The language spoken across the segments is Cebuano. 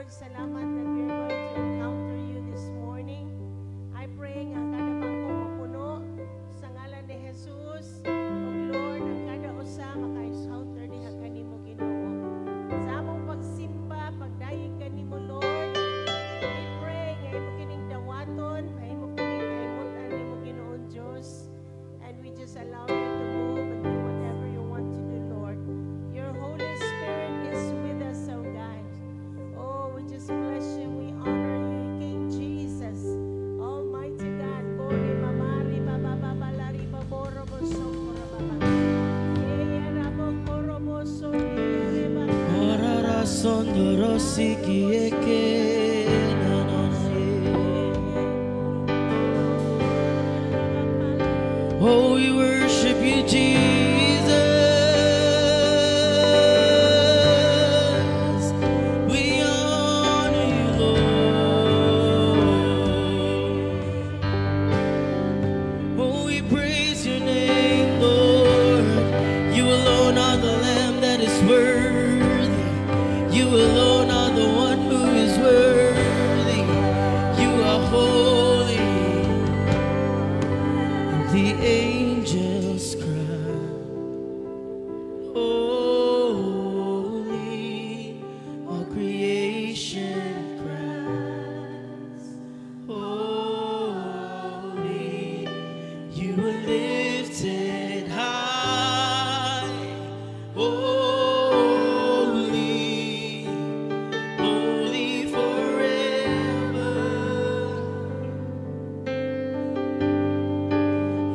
Lord, salamat that we are going to encounter you this morning. I pray nga ang kada bangko mapuno sa ngalan ni Jesus. Ug Lord, ang kada usa maka-encounter diha kanimo, Ginoo. Sa among pagsimba, pagdayeg kanimo, Lord, we pray nga imo kining dawaton, nga imo kining kaimutan nimo, Ginoong Dios. And we just allow you to move and do whatever you want to do, Lord. Your Holy Spirit is with us, oh God. Oh, we just bless you. We honor you, King Jesus. Almighty God. Kori mamari baba baba lari baboro bosokora baba. Yeya rabo koro bosori reba. Orara sondoro siki eke na na na ye. Oh, we worship you, Jesus. We honor you, Lord. Oh, we praise your name, Lord. You alone are the Lamb that is worthy. You alone are the one who is worthy. You are holy. And the angels cry, "Holy." All creation cries, "Holy." You were lifted high, holy, holy forever.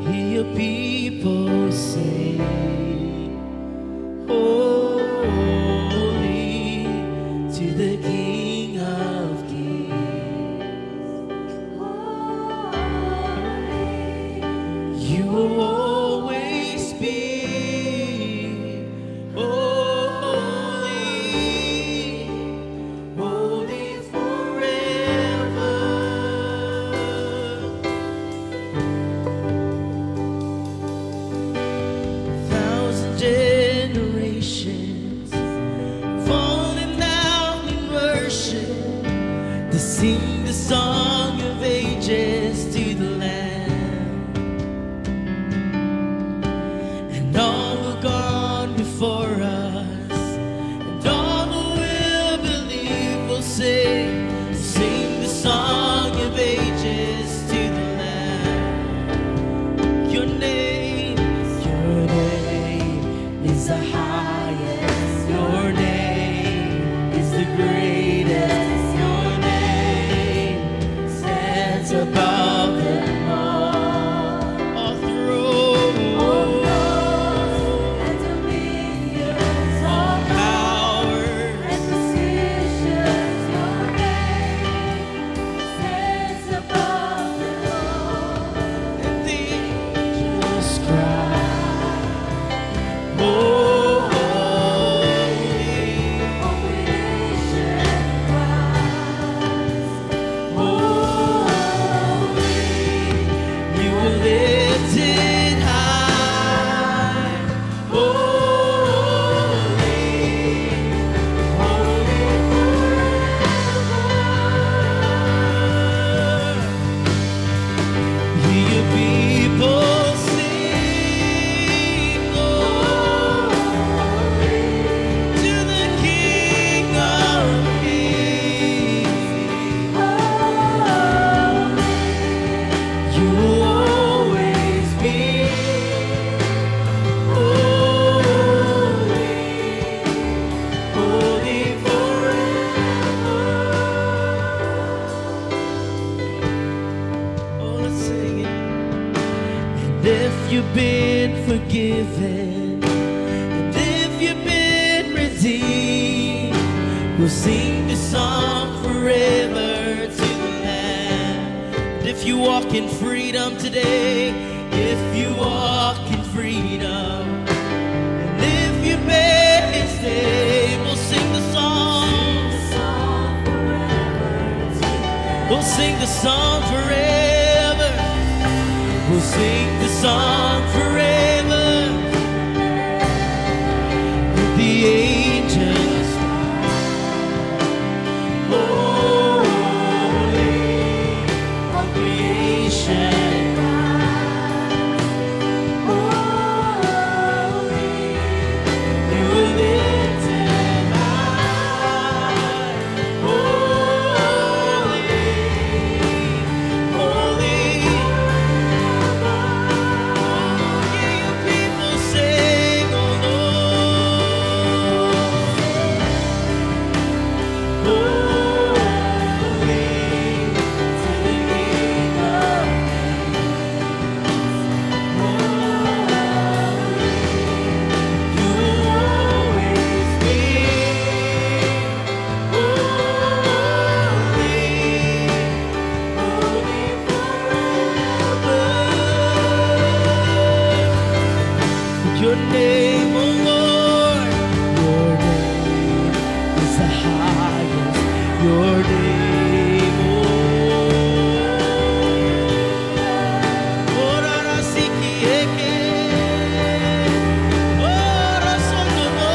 Hear your people say, "Holy," to the King of Kings. You will always be holy, holy forever. Thousand generations falling down in worship to sing the song of ages to the Lamb. And all who've gone before us, and all who will believe will sing, sing the song of ages to the Lamb. Your name is the highest. Your name is the greatest. Your name stands above them all. All thrones And dominions, all powers, and positions, your name stands above them all. And the angels cry, "Holy." All creation cries, "Holy." You were lifted high, holy, holy forever. Hear your people sing, Lord, to the King of Kings. "Holy." You will always be holy, holy forever. Oh, let's sing it. And if you've been forgiven, and if you've been redeemed, we'll sing the song forever to the Lamb. And if you walk in freedom today, if you walk in freedom, and if you bear his name, we'll sing the song. Song forever to the Lamb. We'll sing the song forever. We'll sing the song forever. With the angels, "Holy." Your name. Oh, ora siki eke. Ora sono no.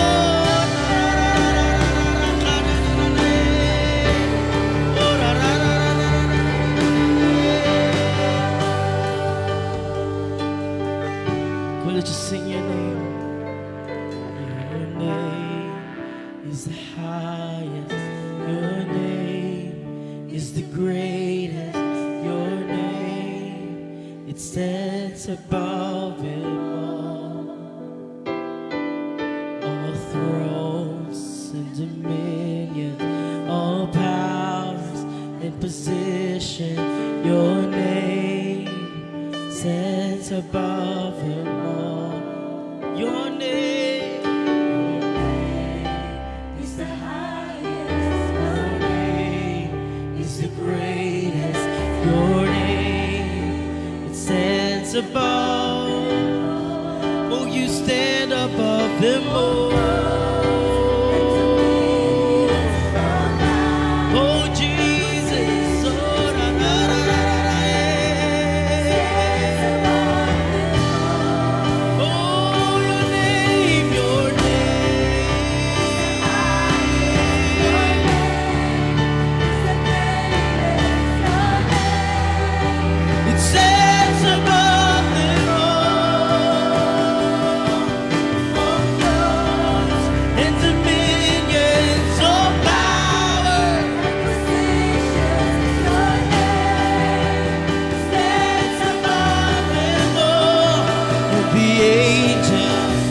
Ora ra ra ra ra ra ra. Come on, let's just sing your name. Your name is the highest. Your name is the greatest. Your name, it stands above it all. All thrones and dominions, all powers and position. Your name stands above them all. Your name Is the highest. Your name is the greatest. Your name, it stands above. Oh, you stand above them all. Oh, Jesus. Oh, ra, ra, ra, ra, ra, ra, eh. Oh, your name, your name. Is the greatest. Your name It stands above them all. All thrones and dominions, all power. Positions. Your name Stands above them all. And the angels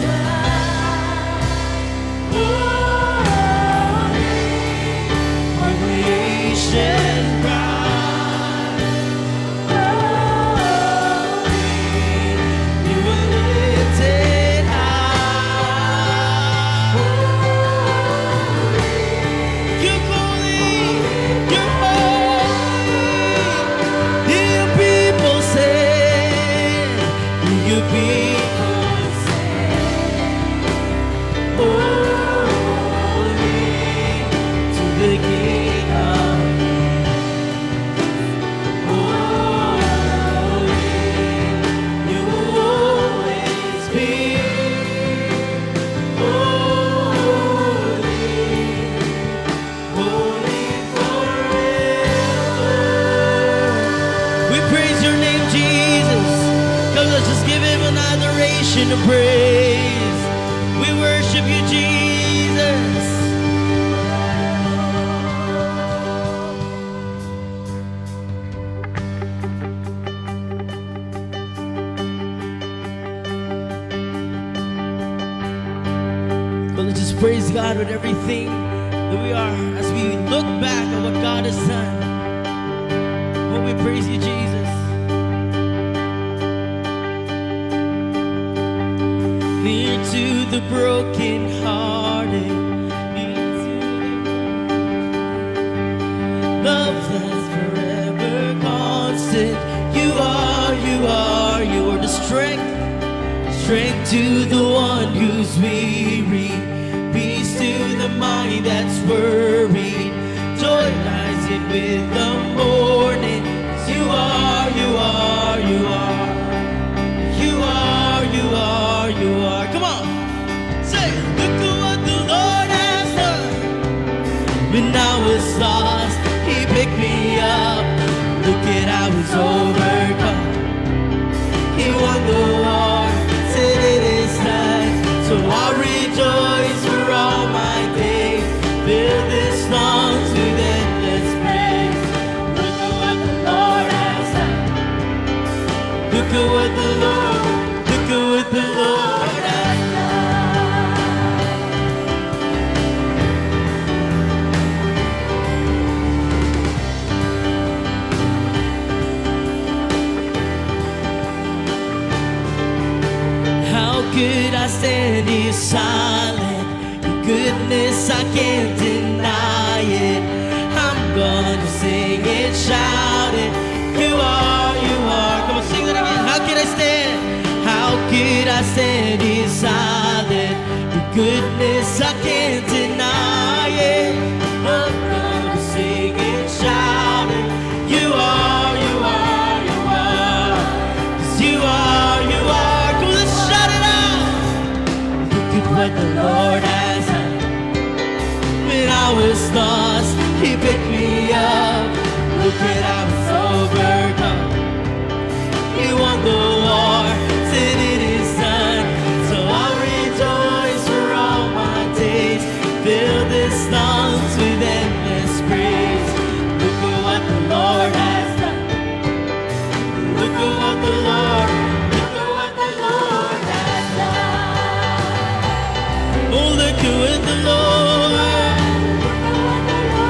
Holy. All creation cries. Holy. You were lifted high. You're holy, you're holy. Hear your people say, hear your people say, holy to the King of Kings. Holy, you will always be holy, holy forever. We praise your name, Jesus. Come, let's just give him an adoration of praise. We worship you, Jesus. But let's just praise God with everything that we are as we look back at what God has done. When we praise you, Jesus. Near to the broken hearted, near to the love that's forever constant. You are, you are, you are the strength, strength to the one who's weary, peace to the mind that's worried, joy rising with the morning. You are, you are, you are. You are, you are, you are. Come on. Say, look at what the Lord has done. When I was lost, He picked me up. Look at I was overcome. He won the war, said it is done. So I rejoice for all my days. Fill this lungs with endless praise. Look at what the Lord has done. Look at what the Lord, look at what the Lord has done. How could I stand here silent? Your goodness, I can't deny it. I'm gonna sing and shout it. You are, you are. Come on, sing that again. How can I stand? How could I stand here silent? Your goodness, I can't deny it. I'm gonna sing. what the Lord has done. When I was lost, He picked me up. Look at how He's overcome. He won the war, said it is done. So I'll rejoice for all my days. Fill this lungs with endless praise. Look at what the Lord has done. Look at what the Lord, look at what the Lord has done. Oh, look at what the Lord.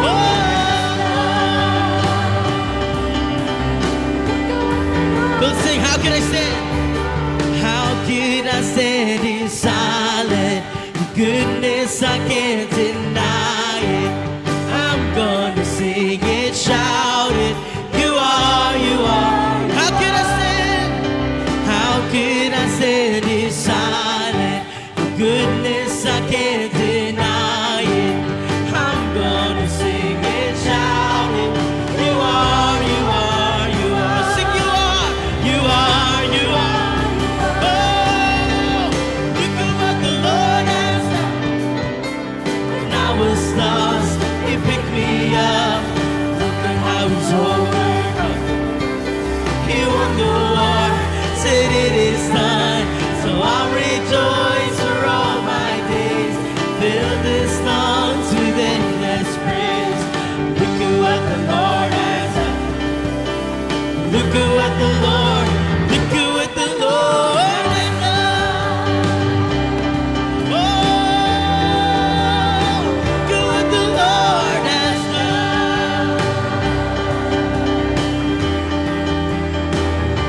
Oh. Let's sing, "How Can I Stand?" How can I stand in silent? Your goodness, I can't deny it. I'm gonna sing it, shout it. You are, you are. How can I stand? How can I stand in silent? Your goodness, I can't deny it. I'm gonna sing it, shout it. You are, you are, you are. Sing, you are, you are, you are. Oh, look at what the Lord has done. When I was lost, He picked me up. Look at how He's overcome. He won the war, said it is done. So I'll rejoice for all my days. Fill this lungs with endless praise. Look at what the Lord has done. Look at what the Lord, look at what the Lord has done. Oh, look at what the Lord has done.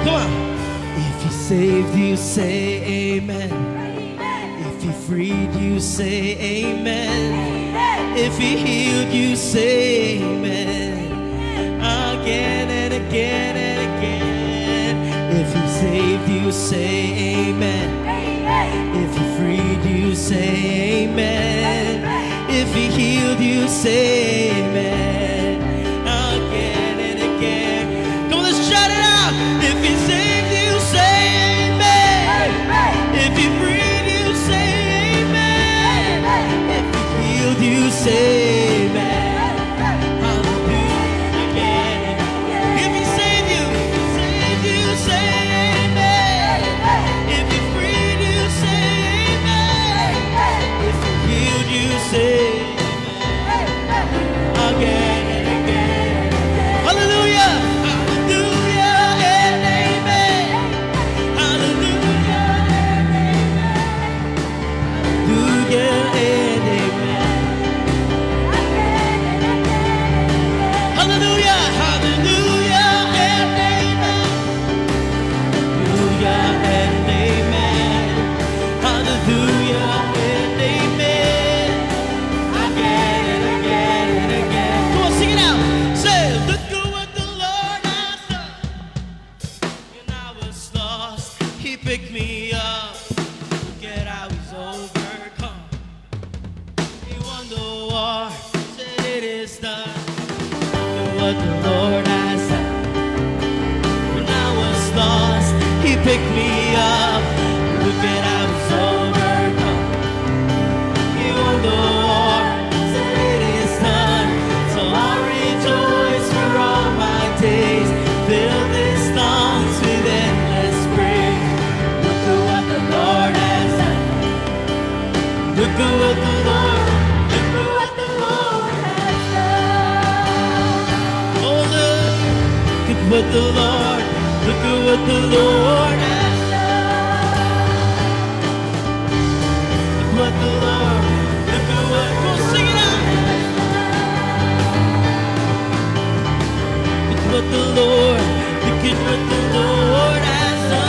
Come on. If He saved you, say amen. If He freed you, say amen. If He healed you, say amen. Again and again and again. If He saved you, say amen. If He freed you, say amen. If He healed you, say amen. Again and again. Come on, let's shout it out. If He saved you, say amen. If He freed you, say amen. If He healed you, say amen. Hallelujah again. If He saved you, if He saved you, say amen. If He freed you, say amen. If He healed you, say amen. Again and again. Hallelujah. Hallelujah and amen. Hallelujah and amen. Hallelujah and amen. Hallelujah, hallelujah and amen. Hallelujah and amen. Hallelujah and amen. Again and again and again. Come on, sing it out. Say, look at what the Lord has done. When I was lost, He picked me up. Look at how He's overcome. He won the war, said it is done. Look at what the Lord has done. When I was lost, He picked me up. Look at how He's overcome. He won the war, said it is done. So I rejoice for all my days. Fill this lungs with endless praise. Look at what the Lord has done. Look at what the Lord, look at what the Lord has done. Oh, look at what the Lord, look at what the Lord has done. Look what the Lord, look at what, go sing it out. Look what the Lord, look at what the Lord has done.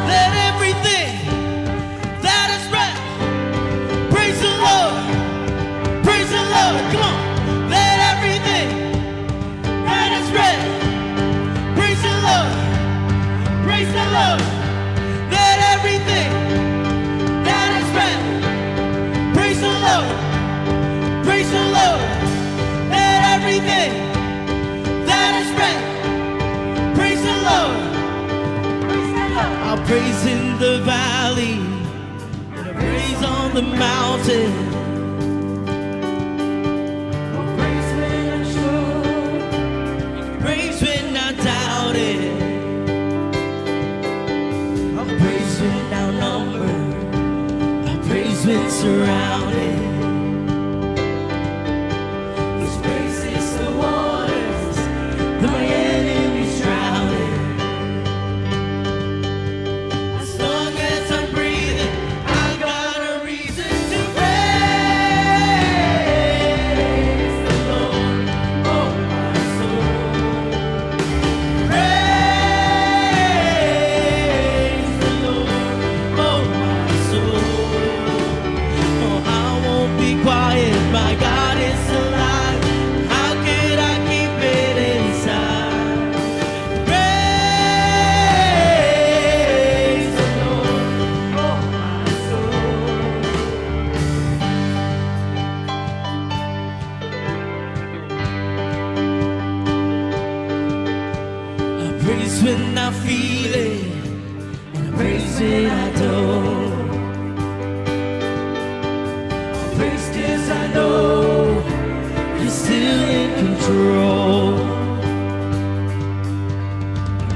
Let everything that is breath praise the Lord. Praise the Lord. Come on. Let everything that is breath praise the Lord. Praise the Lord. Let everything that is breath praise the Lord. Praise the Lord. Let everything that is breath praise Praise in the valley and I praise on the mountain. I praise when I'm sure. Praise when I doubt it. I praise when outnumbered. I praise when surrounded. 'Cause praise is the waters that my enemies drowning. As long as I'm breathing, I got a reason to praise the Lord. Oh, my soul. Praise the Lord, oh my soul. Oh, I won't be quiet. My God is alive. How could I keep it inside? Praise the Lord, oh my soul. I praise when I feel it, and I praise when I don't. I praise 'cause I know you're still in control.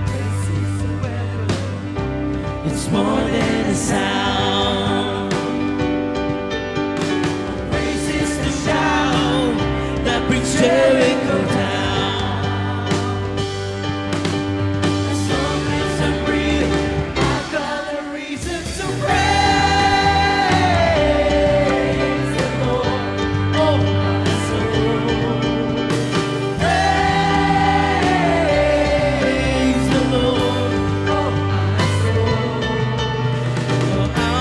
Praise is a weapon. It's more than a sound. Praise is the shout that brings Jericho down. As long as I'm breathing, I've got a reason to praise the Lord. Oh, my soul. Praise the Lord. Oh, my soul. Oh, I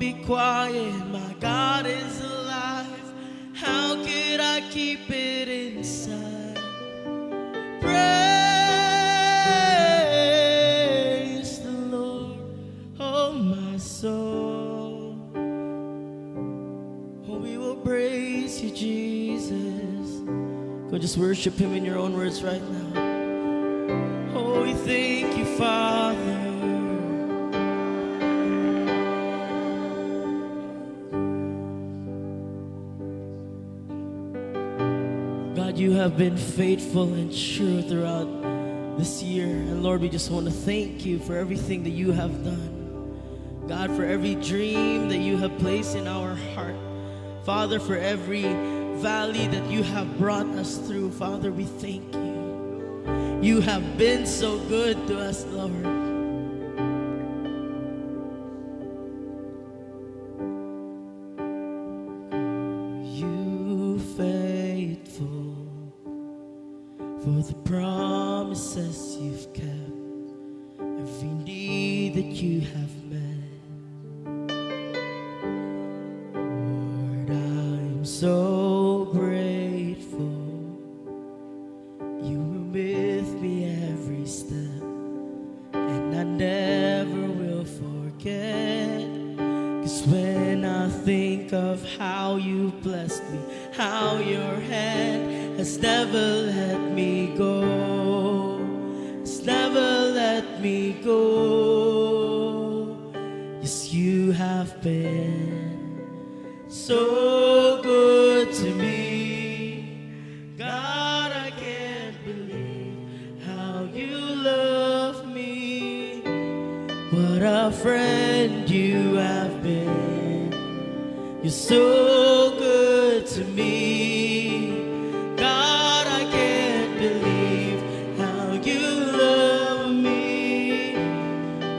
be quiet. My God is alive. How could I keep it inside? Praise the Lord, oh my soul. Oh, we will praise you, Jesus. Go just worship him in your own words right now. Oh, we thank you, Father. God, you have been faithful and true throughout this year. And Lord, we just want to thank you for everything that you have done. God, for every dream that you have placed in our heart. Father, for every valley that you have brought us through. Father, we thank you. You have been so good to us, Lord. You faithful for the promises you've kept, every need that you have met. Lord, I'm so grateful. You were with me every step, and I never will forget. 'Cause when I think of how you blessed me, how your hand has never let me go, has never let me go. Yes, you have been so good to me. God, I can't believe how you love me. What a friend you have been. You're so good to me. God, I can't believe how you love me.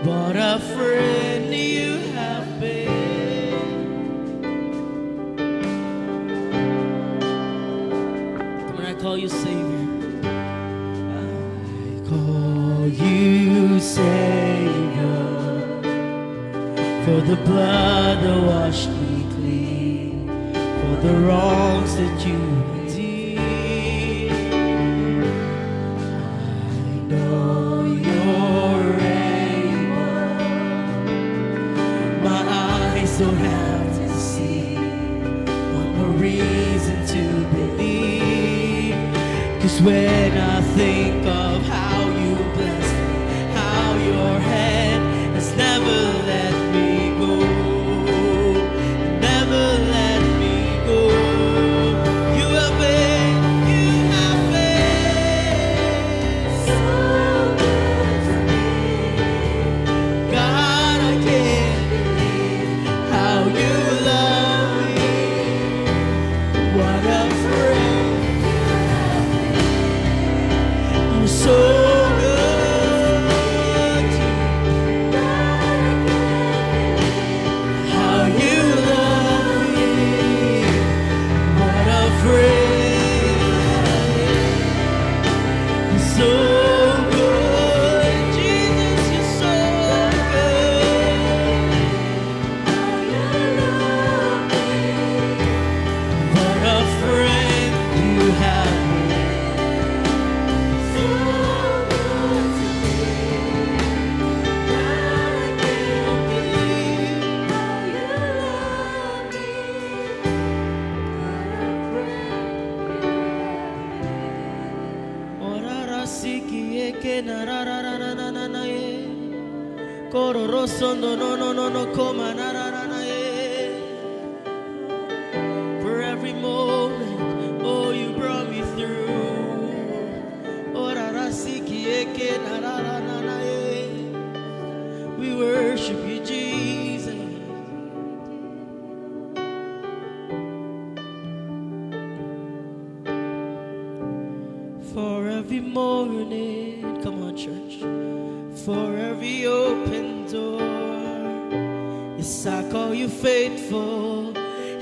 What a friend you have been. Come on, I call you Savior. I call you Savior for the blood that washed me clean, for the wrongs that you did. I know you're able. My eyes don't have to see. One more reason to believe. 'Cause when I think of how you blessed me, how your hand has never let me go, never let me go. You have been So good to me. God, I can't believe how you love me. What a friend. You're so good to me. How you love me. What a friend. You're so good. Jesus, you're so good. What a friend you have been. So good to me. God, I can't believe how you love me. What a friend you have been. Orara siki eke na ra ra ra ra na na na ye. Kororo sondo no no no no koma na ra ra na ye. For every moment, oh, you brought me through. Orara siki eke na ra ra na na ye. We worship you, Jesus. For every morning, come on, church. For every open door, yes, I call you faithful,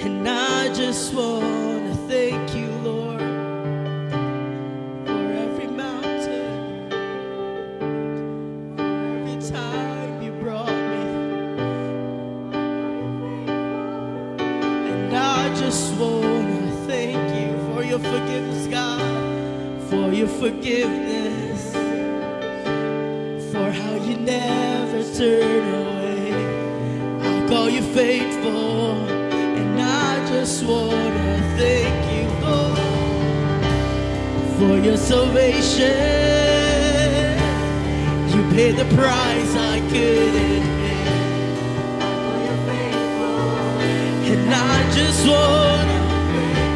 and I just want to thank you, Lord, for every mountain, for every time you brought me. just wanna thank you for your forgiveness, God, for your forgiveness, for how you never turn away. I call you faithful, and I just wanna thank you, Lord, for your salvation. You paid the price I couldn't pay. And I just wanna,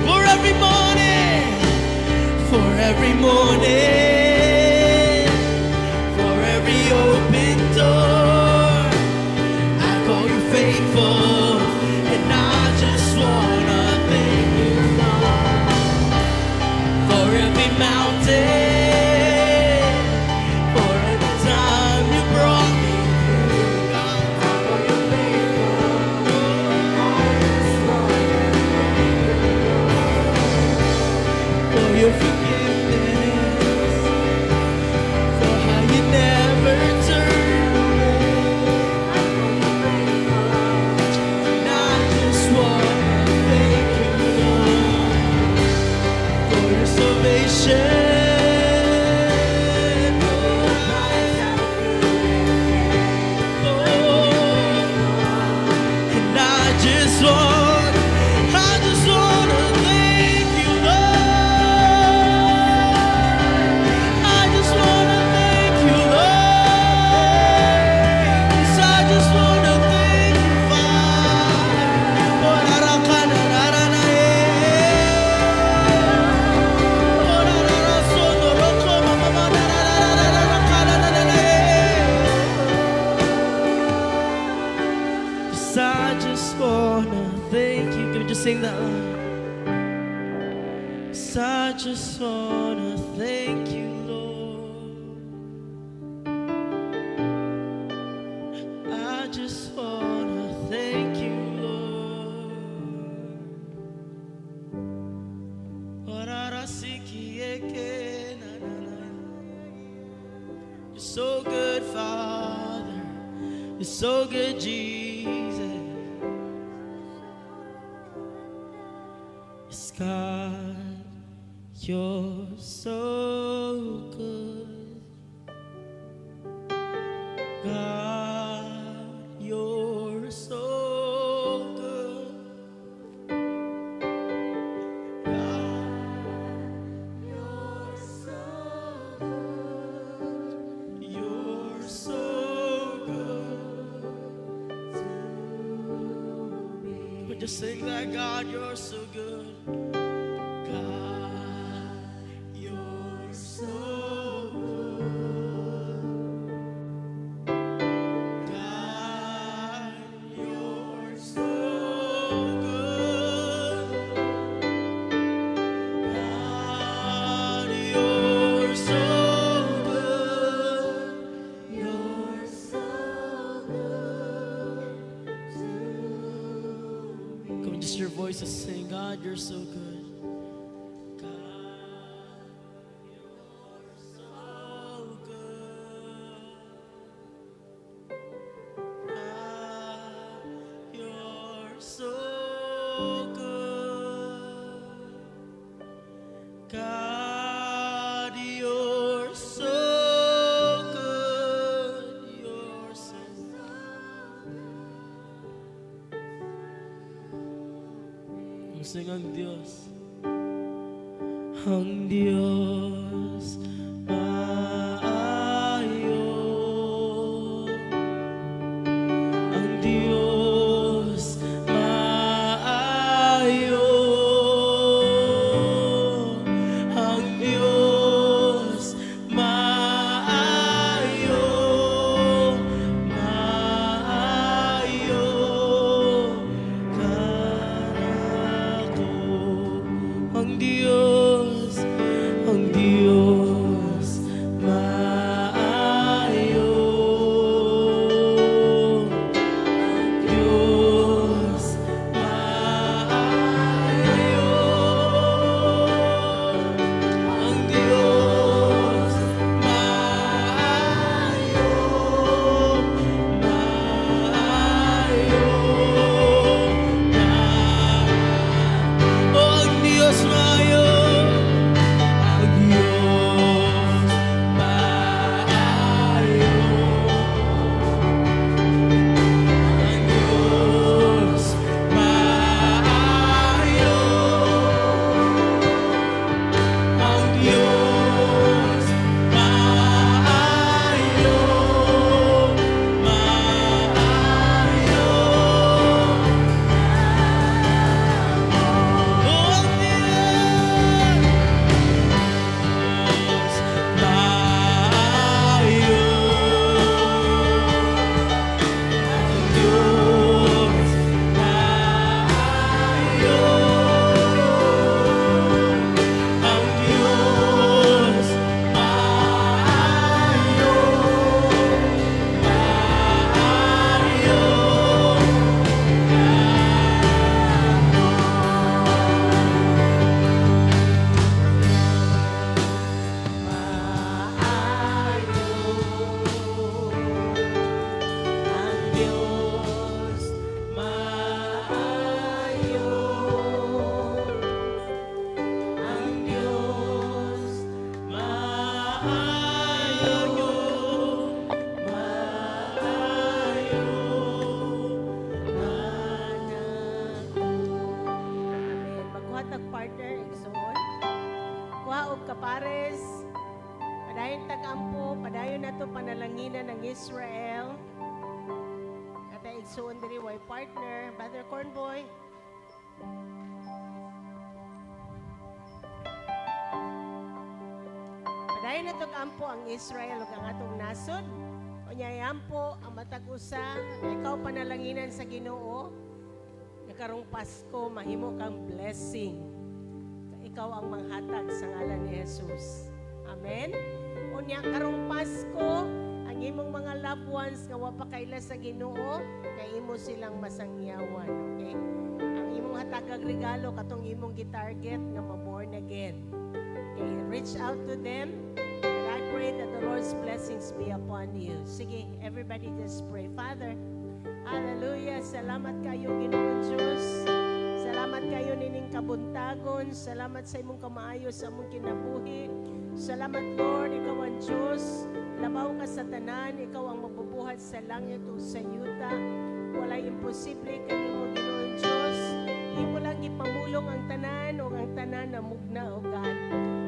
for every morning, for every open door, I call you faithful, and I just wanna thank you, Lord, for every mountain, for every time you brought me through, God. For your forgiveness, for how you never turn away. And I just wanna thank you, Lord, for your salvation. Oh, and I just wanna thank you, Lord. I just wanna thank you, Lord. Yes, I just wanna thank you, Father. Oh, ra, ra, ka, na, ra, ra, na, eh. Oh, ra, ra, ra, so, no, ro, ko, ma, ma, ma, na, ra, ra, ra, ra, ra, ra, ka, na, na, na, na, eh. Yes, I just wanna thank you. Can we just sing that line? Yes, I just wanna thank you, Lord. I just wanna thank you, Lord. Orarasikieke na na na. You're so good, Father. You're so good, Jesus. Yes, God, you're so good. God, you're so good. God, You're so good you're so good. to me. But just sing that, God, you're so good. God, you're so good. God, you're so good. God, you're so good. You're so good to me. Come on, just your voices sing, God, you're so good. God, you're so good. God, you're so good. God, you're so good. You're so good. Sing ang Diyos. Ang Diyos maayo. Ang Diyos maayo. Ang Diyos maayo. Maayo kanako. Ang Diyos maayo. panalanginan ang Israel. At ay igsuon diri way partner, Brother Cornboy. Padayon natog ampo ang Israel ug ang atong nasod. Unya ampo ang matag usa nga ikaw panalanginan sa Ginoo nga karong Pasko mahimo kang blessing. Ikaw ang manghatag sa ngalan ni Jesus. Amen. Unya karong Pasko, ang imong mga loved ones nga wa pa kaila sa Ginoo, kay imo silang masangyawan, okay? Ang imong hatagag regalo katong imong gitarget nga ma-born again. Okay, reach out to them and I pray that the Lord's blessings be upon you. Sige, everybody just pray. Father, hallelujah. Salamat kayo, Ginoong Diyos. Salamat kayo nining kabuntagon. Salamat sa imong kamaayo sa among kinabuhi. Salamat, Lord, ikaw ang Diyos. Labaw ka sa tanan, ikaw ang magbubuhat sa langit ug sa yuta. Walay imposible kanimo, Ginoong Diyos. Imo lang gipamulong ang tanan ug ang tanan namugna, O God.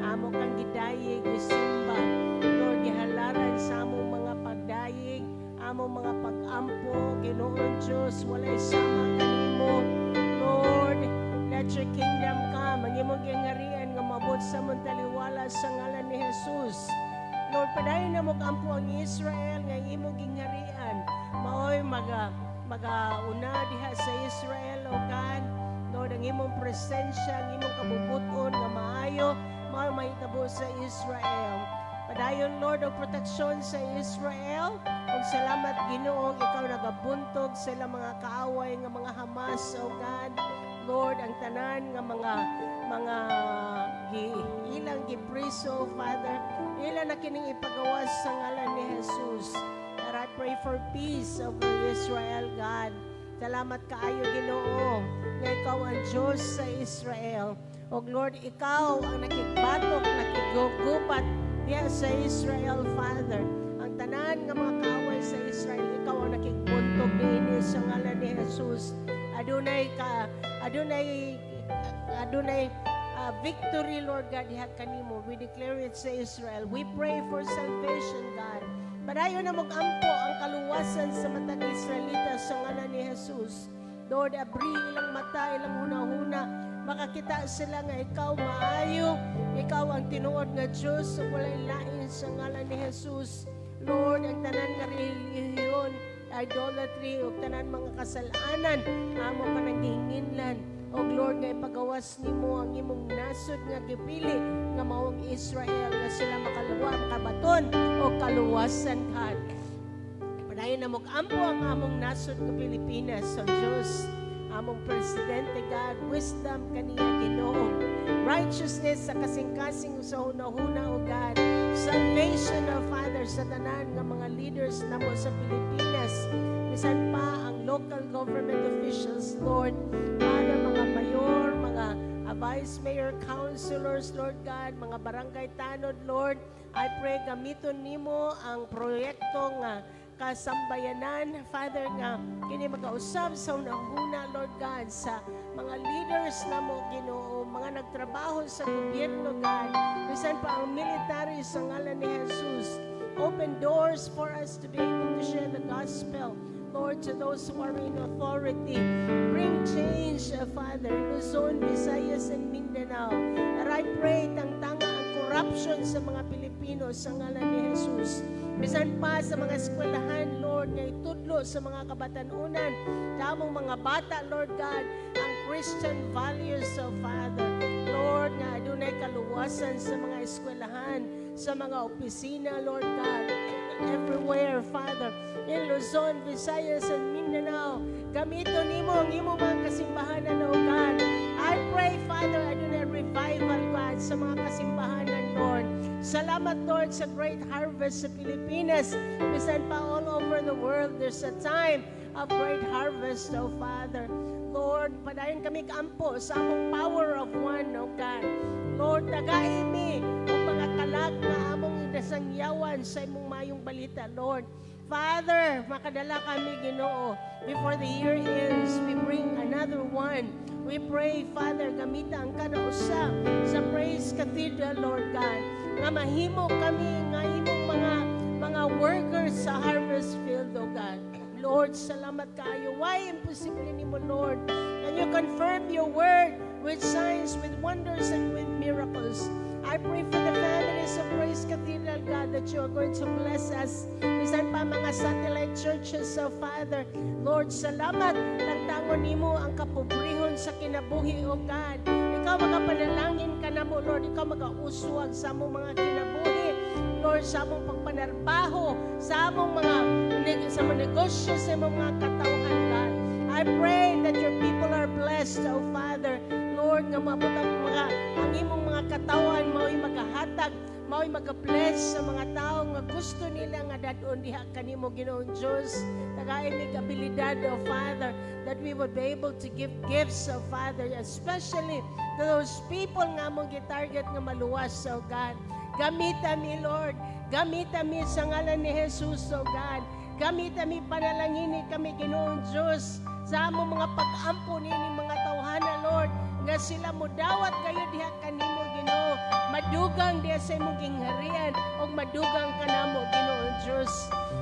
Amo kang gidayeg, gisimba. Lord, gihalaran sa among mga pagdayeg, among mga pag-ampo, Ginoong Diyos, walay sama kanimo. Lord, let your kingdom come. Ang imong giharian nga maabot sa among taliwala sa ngalan ni Jesus. Lord, padayon na ampo ang Israel nga imong gingharian. Maoy magauna diha sa Israel, O God. Lord, ang imong presensya, ang imong kabubuton nga maayo, mao mahitabo sa Israel. Padayon, Lord, og proteksyon sa Israel. Ug salamat, Ginoo, ikaw nagabuntog sa ilang mga kaaway nga mga Hamas, O God. Lord, ang tanan nga mga ilang gipriso, Father, ila na kining ipagawas sa ngalan ni Jesus. And I pray for peace over Israel, God. Salamat kaayo, Ginoo, nga ikaw ang Diyos sa Israel. O Lord, ikaw ang nakigbatok, nakigugubat diha sa Israel, Father. Ang tanan nga mga kaaway sa Israel, ikaw ang nakigbuntog niini sa ngalan ni Jesus. Adunay victory, Lord God, diha kanimo. We declare it sa Israel. We pray for salvation, God. Padayon na mag-ampo ang kaluwasan sa matag Israelita sa ngalan ni Jesus. Lord, abri ilang mata, ilang hunahuna, makakita sila nga ikaw maayo, ikaw ang tinuod nga Diyos, ug walay lain sa ngalan ni Jesus. Lord, ang tanan nga relihiyon, idolatry, ug tanan mga kasalanan, amo ka nang gihinginlan. O Lord, nga ipagawas nimo ang imong nasod nga gipili nga maong Israel nga sila makaluwa, makabaton o kaluwasan, God. Padayon na ampo ang among nasod nga Pilipinas sa Diyos, among presidente, God, wisdom kaniya, Ginoo. Righteousness sa kasing-kasing sa hunahuna, O God. Salvation, O Father, sa tanan nga mga leaders namo sa Pilipinas. Bisan pa ang local government officials, Lord. Father, mga mayor, mga vice mayor, councilors, Lord God, mga barangay tanod, Lord. I pray gamiton nimo ang proyekto nga kasambayanan, Father, nga kini makausab sa unahuna, Lord God, sa mga leaders namo, Ginoo, mga nagtrabaho sa gobyerno, God, bisan pa ang military sa ngalan ni Jesus. Open doors for us to be able to share the gospel, Lord, to those who are in authority. Bring change, Father, Luzon, Visayas, and Mindanao. And I pray, tangtanga ang corruption sa mga Pilipino sa ngalan ni Jesus. Bisan pa sa mga eskwelahan, Lord, nga itudlo sa mga kabatanunan, sa among mga bata, Lord God, ang Christian values, oh Father. Lord, nga adunay kaluwasan sa mga eskwelahan, sa mga opisina, Lord God, everywhere, Father, in Luzon, Visayas, and Mindanao. Gamiton nimo ang imong mga kasimbahanan, O God. I pray, Father, adunay revival, God, sa mga kasimbahanan, Lord. Salamat, Lord, sa great harvest sa Pilipinas. Bisan pa all over the world, there's a time of great harvest, O Father. Lord, padayon kami kaampo sa among power of one, O God. Lord, tagai mi og mga kalag nga among inasangyawan sa imong mayong balita, Lord. Father, makadala kami, Ginoo. Before the year ends, we bring another one. We pray, Father, gamita ang kada usa sa Praise Cathedral, Lord God, nga mahimo kami nga imong mga workers. sa harvest field, O God. Lord, salamat kaayo. Way imposible nimo, Lord? And you confirm your word with signs, with wonders, and with miracles. I pray for the families of Grace Cathedral, God, that you are going to bless us. Bisan pa mga satellite churches, so Father, Lord, salamat. Tangtangon nimo ang kapobrehon sa kinabuhi, O God. Ikaw magapanalangin kanamo, Lord. Ikaw magauswag sa among mga kinabuhi. Lord, sa among pagpanarbaho, sa among negosyo, sa among mga katawhan, God. I pray that your people are blessed, O Father. Lord, nga maabot ang imong mga katawan, mao'y magahatag, mao'y magabless sa mga tao nga gusto nila nga dad-on diha kanimo, Ginoong Diyos. Tagai mig abilidad, O Father, that we would be able to give gifts, O Father, especially to those people nga among gitarget nga maluwas, O God. Gamita mi, Lord. Gamita mi sa ngalan ni Jesus, O God. Gamita mi, panalangini kami, Ginoong Diyos, sa among mga pag-ampo nini mga tawhana, Lord, nga sila mudawat kayo diha kanimo, Ginoo. Madugang diha sa imong gingharian ug madugang kanamo, Ginoong Diyos.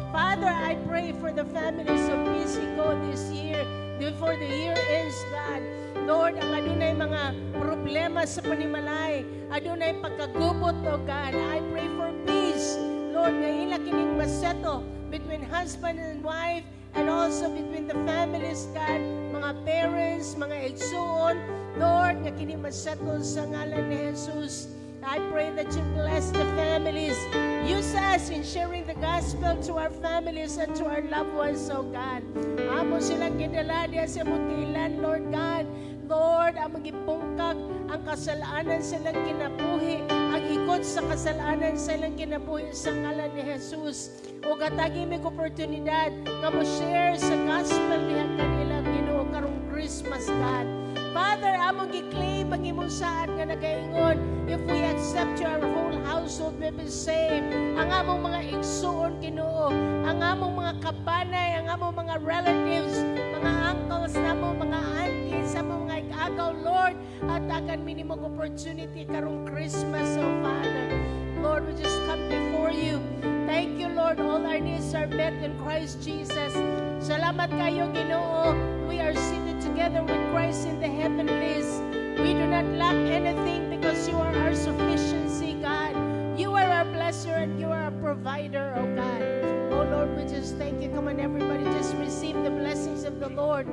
Father, I pray for the families of PCGO this year, before the year ends, God. Lord, ang adunay mga problema sa panimalay, adunay pagkagubot, O God. I pray for peace. Lord, nga ila kining masettle between husband and wife and also between the families, God, mga parents, mga igsuon. Lord, nga kini masettle sa ngalan ni Jesus. I pray that you bless the families. Use us in sharing the gospel to our families and to our loved ones, oh God. Amo silang gidala diya sa mutilan, Lord God. Lord, among gibungkag ang kasalanan sa ilang kinabuhi, ang ikot sa kasalanan sa ilang kinabuhi sa ngalan ni Jesus. Ug hatagi mig oportunidad nga mo share sa gospel diha kanila, Ginoo, karong Christmas, God. Father, among gi-claim ang imong saad nga nagaingon, if we accept you, our whole household will be saved. Ang among mga igsuon, Ginoo, ang among mga kabanay, ang among mga relatives, mga uncles namo, mga aunties, among mga igagaw, Lord, hatagan mi nimong opportunity karong Christmas, oh Father. Lord, we just come before you. Thank you, Lord. All our needs are met in Christ Jesus. Salamat kaayo, Ginoo. We are seated together with Christ in the heavenlies. We do not lack anything because you are our sufficiency, God. You are our blesser and you are our provider, oh God. Oh Lord, we just thank you. Come on, everybody, just receive the blessings of the Lord.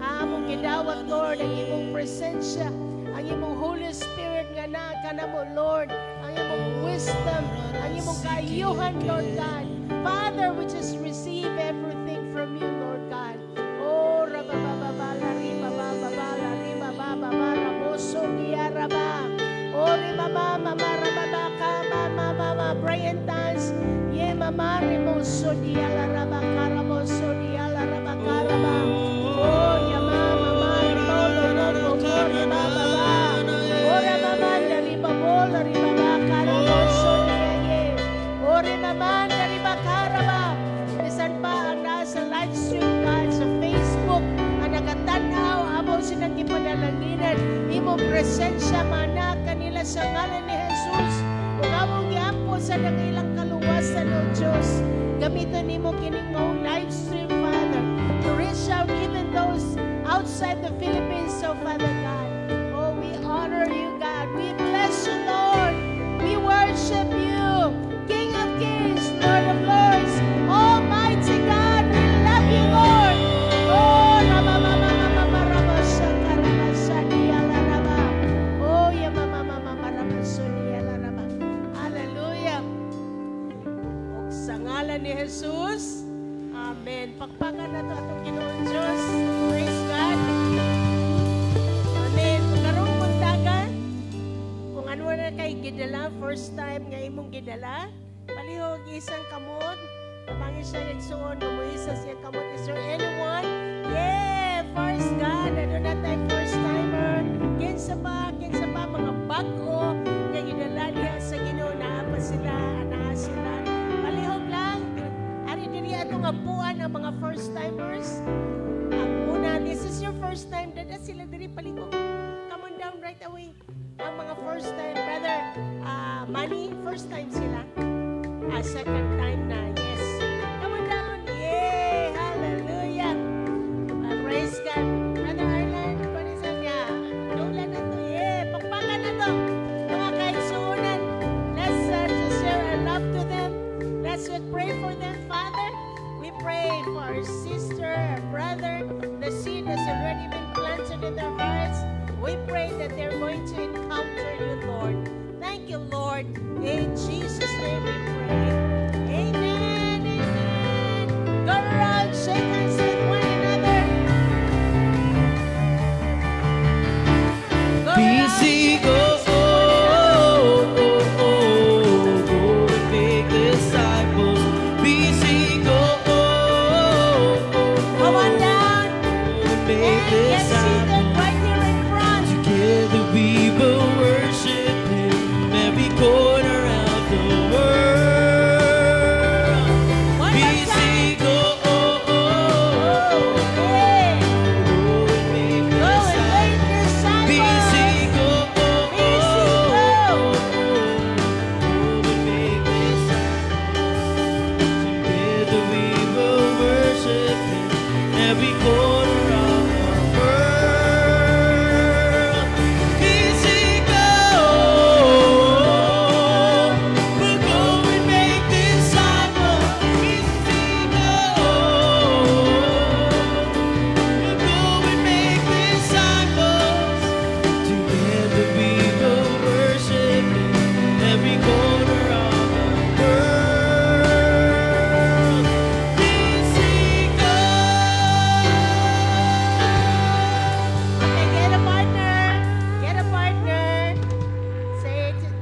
Among gidawat, Lord, ang imong presensya, ang imong Holy Spirit nga naa kanamo, Lord, ang imong wisdom, ang imong kaayuhan, Lord God. Father, we just receive everything from you, Lord God. Oh, rabababa, riba, ba, ba, la, riba, ba, ba, ba, raboso, gia, raba. Oh, riba, ma, ma, ma, rababa, ka, ma, ma, ma, ma, Brian Tans, ye, mama, rimoso, dia, la, raba, karaboso, dia, la, raba, karaba. Oh, yama, mama, ribolo, lobo, bo, riba, ba, ba. Oh, ramamanda, riba, bola, riba, ba, karaboso, dia, ye. Oh, rimamanda, riba, karaba. Bisan pa ang nasa live stream, God, sa Facebook, ang nagatanaw, amo silang gipanalanginan, imong presensya mana kanila sa ngalan ni Jesus. Ug among giampo sa nang ilang kaluwasan, O Diyos. Gamiton nimo kining maong live stream, Father, to reach out even those outside the Philippines, so Father God. Oh, we honor you, God. We bless you, Lord. We worship you, King of kings, Lord of lords, Almighty God. We love you, Lord. Oh, raba, mama, mama, mama, raba, shaka, raba, shadia, la, raba. Oh, ya, mama, mama, mama, raba, sodia, la, raba. Hallelujah. Ug sa ngalan ni Jesus, Amen. Pakpakan nato atong Ginoong Diyos. Praise God. Amen. Karong buntaga, kung ano na kay gidala, first time nga imong gidala, palihog isang kamot, tabangi siya igsuon, umuisa siya kamot. Is there anyone? Yeah, first God. Ano na tayo first timer? Kinsa pa, mga bag-o nga gidala diha sa Ginoo, naa pa sila, naa sila. Palihog lang. Ari diri atong ampuan ang mga first timers. Ang una, this is your first time. Dada sila diri palihog. Come on down right away. Ang mga first time, brother, Manny, first time sila. Second time na, yes. Come on. pray for our sister, our brother. The seed has already been planted in their hearts. We pray that they're going to encounter you, Lord. Thank you, Lord. In Jesus' name we pray. Amen. Amen. Go around, shake hands with one another. Go around, BC shake go, hands with one another. Oh, go and make disciples. BC go, oh, Come on down go and make and get seated disciples. Right here in front. Together we will worship Him every corner of the world. One more BC time. go, oh, Okay. go and make Go and make disciples. disciples. BC go, BC go. Go and make disciples. Together we will worship Him every corner of the world. BC go, we'll go and make disciples. BC go, we'll go and make disciples. Together we will worship Him every corner of the world. BC go. Okay, get a partner. Get a partner.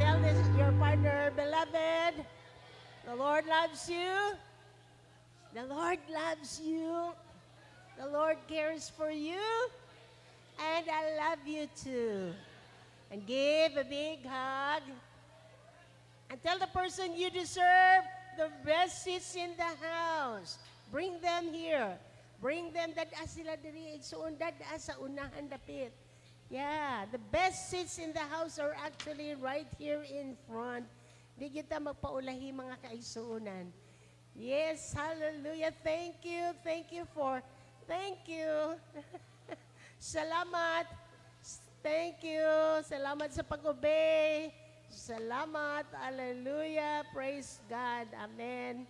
Tell this your partner, "Beloved, the Lord loves you. The Lord loves you. The Lord cares for you. And I love you too." And give a big hug. And tell the person, "You deserve the best seats in the house." Bring them here. Bring them, dad-a sila diri, igsuon, dad-a sa unahan dapit. Yeah, the best seats in the house are actually right here in front. Di kita magpaulahi, mga kaigsuonan. Yes, hallelujah. Thank you. Thank you. Salamat. Thank you. Salamat sa pag-obey. Salamat. Hallelujah. Praise God. Amen.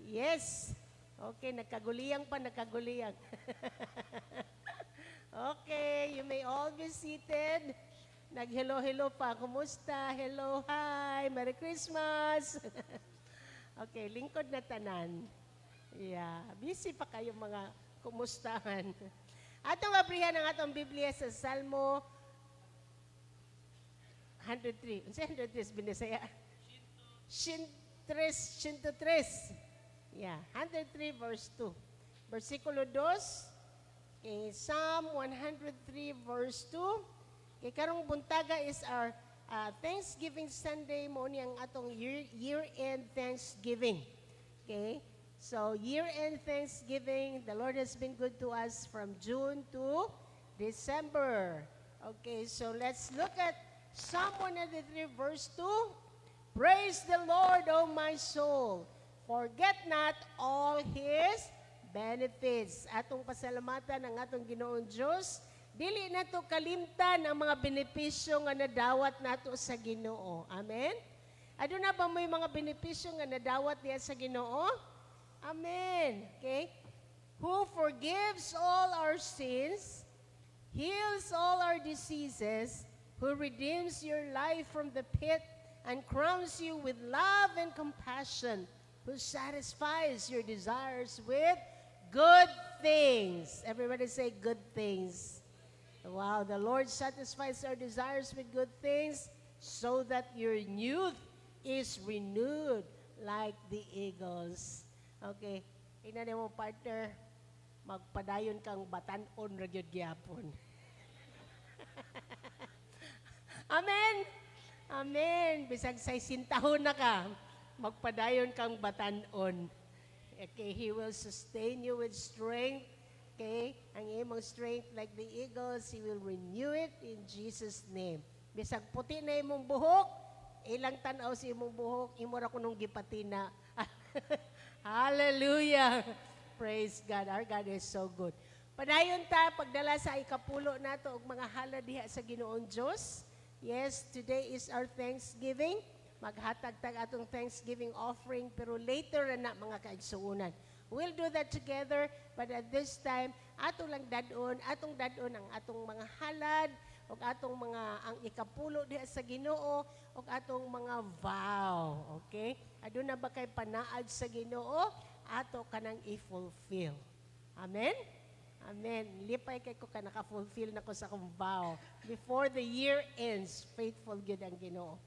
Yes. Okay, nagkaguliyang pa, nagkaguliyang. Okay, you may all be seated. Nag-hello-hello pa. Kumusta? Hello, hi. Merry Christmas. Okay, lingkod na tanan. Yeah, busy pa kayo mga kumustahan. Atong abrihan ang atong Biblia sa Salmo 103. Unsa 103 Binisaya? Shintres, 103. Yeah, 103 verse 2. Versikulo 2. Okay, Psalm 103 verse 2. Kay karong buntaga is our Thanksgiving Sunday, mo ni ang atong year-end Thanksgiving. Okay? So, year-end Thanksgiving, the Lord has been good to us from June to December. Okay, so let's look at Psalm 103 verse 2. "Praise the Lord, O my soul. Forget not all His benefits." Atong pasalamatan ang atong Ginoong Diyos. Dili nato kalimtan ang mga benepisyo nga nadawat nato sa Ginoo. Amen? Aduna ba may mga benepisyo nga nadawat diya sa Ginoo? Amen. Okay? "Who forgives all our sins, heals all our diseases, who redeems your life from the pit and crowns you with love and compassion, who satisfies your desires with good things." Everybody say, "Good things." Wow, the Lord satisfies our desires with good things so that your youth is renewed like the eagles. Okay, ingna mo partner, "Magpadayon kang batan-on ra gyud gyapon." Amen. Amen. Bisag saysentahon na ka, magpadayon kang batan-on. Okay, He will sustain you with strength. Okay, ang imong strength like the eagles, He will renew it in Jesus' name. Bisag puti na imong buhok, ilang tan-aw sa imong buhok, imo ra kunong gipatina. Hallelujah. Praise God. Our God is so good. Padayon ta pagdala sa ikapulo nato og mga halad diha sa Ginoong Dios. Yes, today is our Thanksgiving. Maghatag tag atong Thanksgiving offering, pero later na, mga kaigsuonan. We'll do that together, but at this time, ato lang dad-on, atong dad-on ang atong mga halad, ug atong mga ang ikapulo diha sa Ginoo, ug atong mga vow, okay? Aduna ba kay panaad sa Ginoo? Ato kanang i-fulfill. Amen? Amen. Lipay kay ko ka naka-fulfill na ko sa akong vow. Before the year ends, faithful gyud ang Ginoo.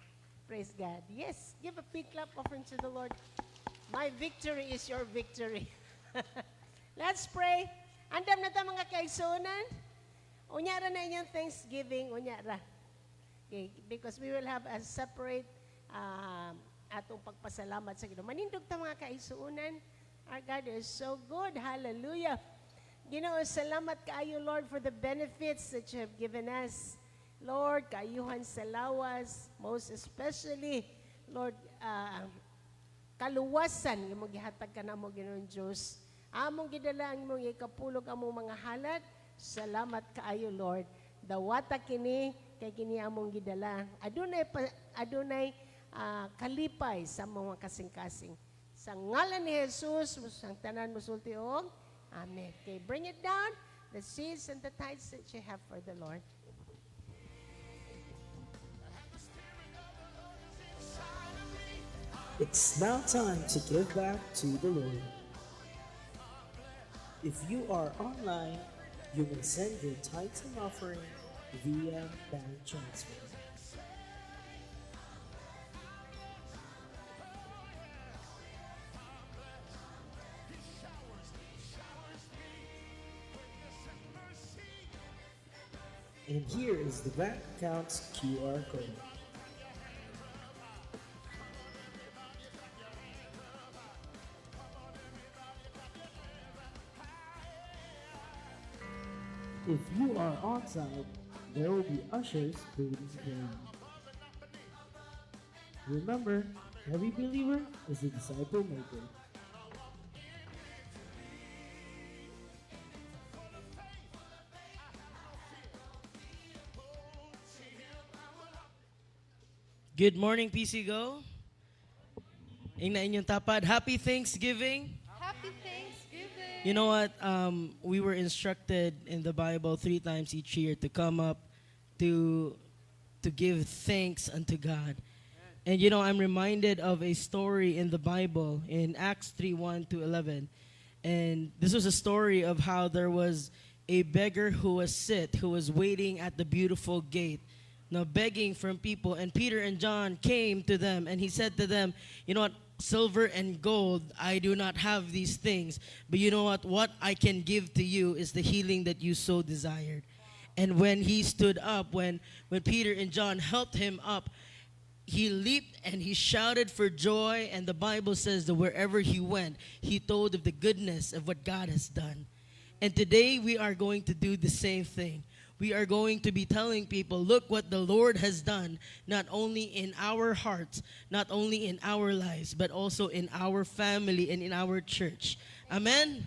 Praise God. Yes, give a big clap offering to the Lord. My victory is your victory. Let's pray. Andam na ta, mga kaigsuonan. Unya ra na inyong Thanksgiving, unya ra. Okay, because we will have a separate atong pagpasalamat sa Ginoo. Manindog ta, mga kaigsuonan. Our God is so good. Hallelujah. Ginoo, salamat kaayo, Lord, for the benefits that you have given us. Lord, kaayuhan sa lawas, most especially, Lord, kaluwasan nga imong gihatag kanamo, Ginoong Diyos. Among gidala ang imong ikapulo ug among mga halad. Salamat kaayo, Lord. Dawata kini kay kini among gidala. Adunay kalipay sa mga kasing-kasing. Sa ngalan ni Jesus, ang tanan musulti og Amen. Okay, bring it down, the seeds and the tithes that you have for the Lord. It's now time to give back to the Lord. If you are online, you may send your tithes and offering via bank transfer. And here is the bank account's QR code. If you are on site, there will be ushers waiting for you. Remember, every believer is a disciple maker. Good morning, PC Go. Ingna inyong tapad. Happy Thanksgiving. Happy Thanksgiving! You know what? We were instructed in the Bible three times each year to come up to give thanks unto God. And I'm reminded of a story in the Bible in Acts 3:1 to 11. And this was a story of how there was a beggar who was sick, who was waiting at the Beautiful gate, now begging from people. And Peter and John came to them, and he said to them, "You know what? Silver and gold, I do not have these things. But you know what? What I can give to you is the healing that you so desired." And when he stood up, when Peter and John helped him up, he leaped and he shouted for joy. And the Bible says that wherever he went, he told of the goodness of what God has done. And today we are going to do the same thing. We are going to be telling people, look what the Lord has done, not only in our hearts, not only in our lives, but also in our family and in our church. Amen?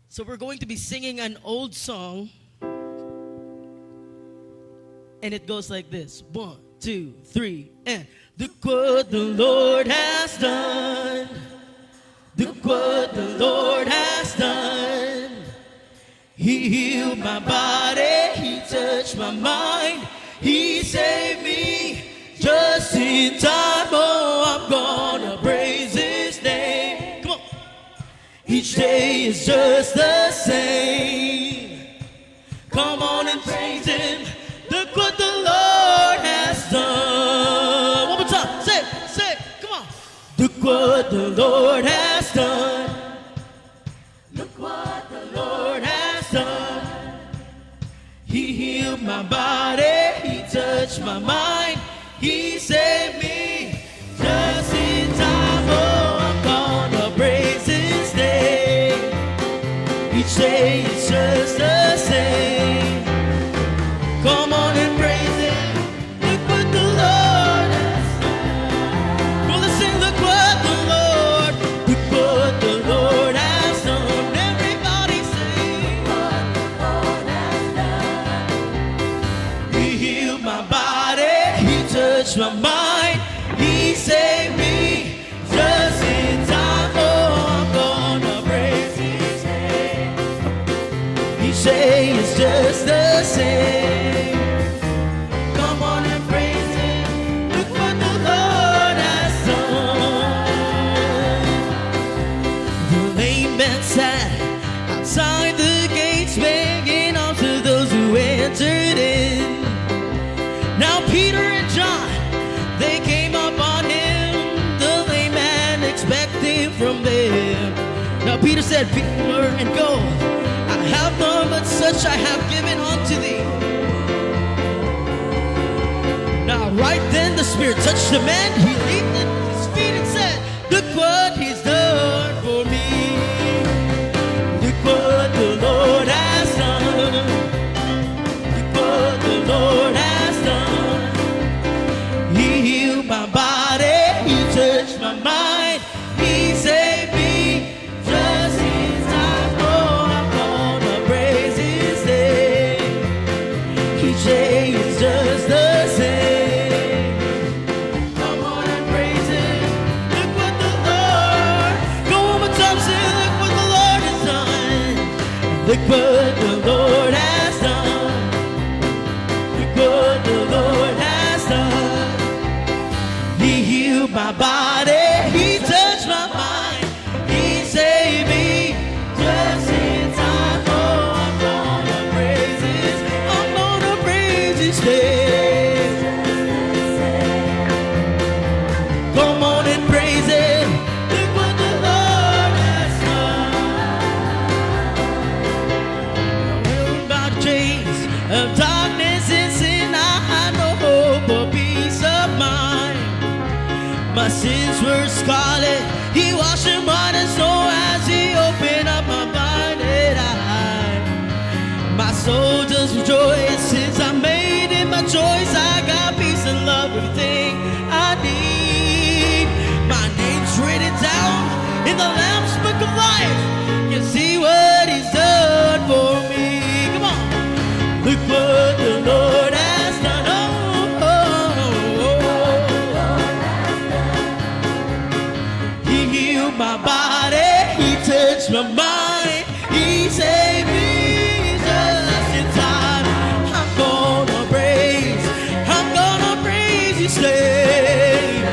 So we're going to be singing an old song. And it goes like this: one, two, three, and look what the Lord has done. Look what the Lord has done. He healed my body, He touched my mind, He saved me just in time. Oh, I'm gonna praise His name. Come on. Each day is just the same. Come on and praise Him. Look what the Lord has done. One more time. Say it, say it. Come on. Look what the Lord has done. Look what the Lord has done. He healed my body. He touched my mind. He saved me just in time. Oh, I'm gonna praise His name. Each day is just the same. Come on and praise Him. Look what the Lord has done. Well, let's sing, look what the Lord has done. Everybody sing. He healed my body, He touched my mind, He saved me just in time. Oh, I'm man sat outside the gates begging alms to those who entered in. Now Peter and John, they came up on him, the lame man expecting from them. Now Peter said, "Silver and gold I have none, but such I have given unto thee." Now right then the Spirit touched the man. He leaped at his feet and said, "Look what he's done for me. Look what the Lord has done. Look what the Lord has done. He healed my body. He touched my mind. He saved me just in time. Oh, I'm gonna praise his name. Each day is just the same. Come on and praise him. Look what the Lord. Go one more time, say, "Look what the Lord has done. Look what the Lord has done. Look what the Lord has done. He healed my body. He touched my mind. He saved me just in time. Oh, I'm gonna praise his. I'm gonna praise his name. Come on and praise him. Look what the Lord has done. By the chains of darkness and sin, I had no hope or peace of mind. My sins were scarlet. He washed them white as snow as he opened up my blinded eye. My soul does rejoice since I made it my choice. I got peace and love, everything I need. My name's written down in the Lamb's Book of Life. You see what he's done for me. Come on. Look what the Lord has done. Oh. He healed my body. He touched my mind. He saved me just in time. I'm gonna praise. I'm gonna praise His name.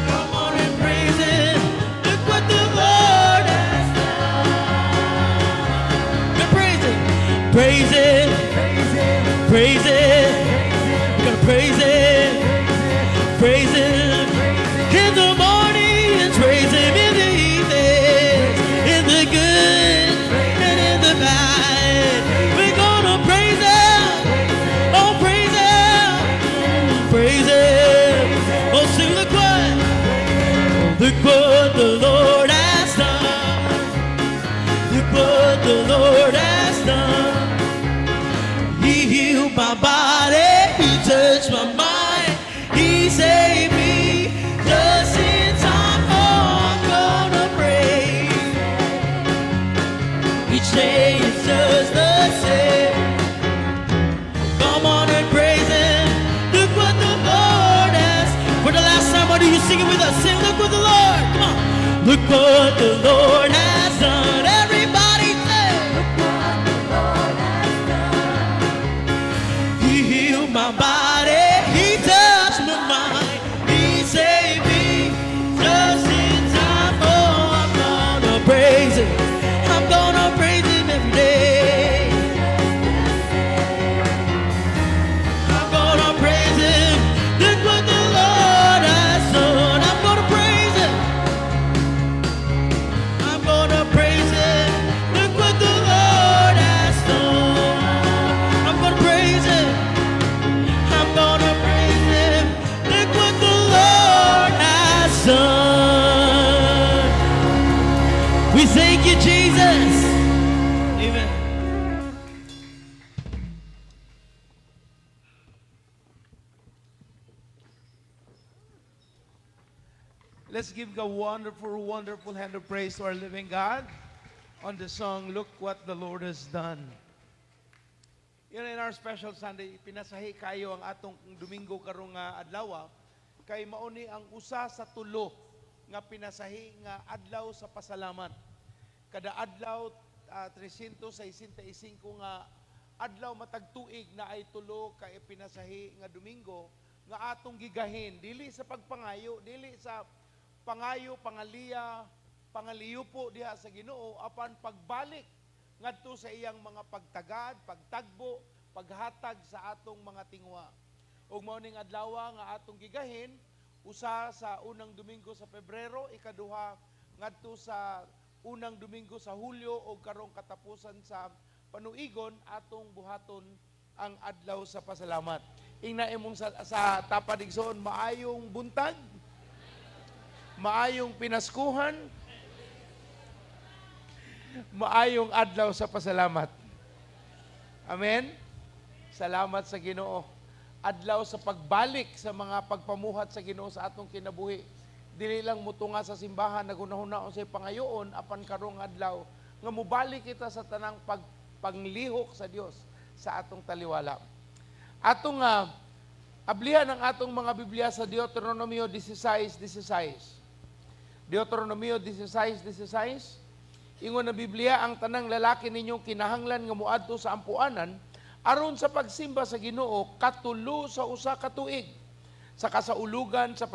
Come on and praise Him. Look what the Lord has done. Praise Him. Praise Him. Praise Him. We're gonna praise Him. Praise Him. In the mornings, praise Him in the evenings, in the good and in the bad. We're gonna praise Him. Oh, praise Him. Praise Him. Oh, sing, look what the Lord has done. Look what the Lord has done. He healed my body. He touched my mind. He saved me just in time. Oh, I'm gonna praise. Each day is just the same. Come on and praise Him. Look what the Lord has. For the last time, why do you sing it with us? Sing, "Look what the Lord." Come on. Look what the Lord has done. Everybody say, Look what the Lord has done. He healed my body. He touched my mind. He saved me just in time. Oh, I'm gonna praise Him. I'm gonna praise Him every day. I'm gonna praise Him. Look what the Lord has done. I'm gonna praise Him. I'm gonna praise Him. Look what the Lord has done. I'm gonna praise Him. I'm gonna praise Him. Look what the Lord has done. We thank you, Jesus. Amen. Let's give a wonderful, wonderful hand of praise to our living God on the song, "Look What the Lord Has Done." Yun, in our special Sunday, pinasahi kayo ang atong Domingo karong nga adlaw, kay mauni ang usa sa tulo nga pinasahi nga adlaw sa pasalamat. Kada adlaw, 365 nga adlaw matag tuig, na ay tulo ka pinasahi nga Domingo nga atong gigahin dili sa pagpangayo, dili sa Pangayo, pangaliya, pangaliyupo diha sa Ginoo apan pagbalik ngadto sa iyang mga pagtagad, pagtagbo, paghatag sa atong mga tinguha. Ug mao ning adlaw nga atong gigahin usa sa unang Domingo sa Pebrero, ikaduha ngadto sa unang Domingo sa Hulyo ug karong katapusan sa panuigon atong buhaton ang Adlaw sa Pasalamat. Ingna imong sa tapad igsoon, maayong buntag, maayong pinaskuhan, maayong Adlaw sa Pasalamat. Amen? Salamat sa Ginoo. Adlaw sa pagbalik sa mga pagpamuhat sa Ginoo sa atong kinabuhi. Dili lang mutunga sa simbahan, nagunahuna unsay pangayoon, apan karong adlaw nga mobalik kita sa tanang panglihok sa Dios sa atong taliwala. Atong ablihan ang atong mga Biblia sa Deuteronomio 16:16. Deuteronomio 16:16. Ingon na Biblia, "Ang tanang lalaki ninyong kinahanglan nga moadto sa ampuanan aron sa pagsimba sa Ginoo katulo sa usa ka tuig, sa kasaulugan sa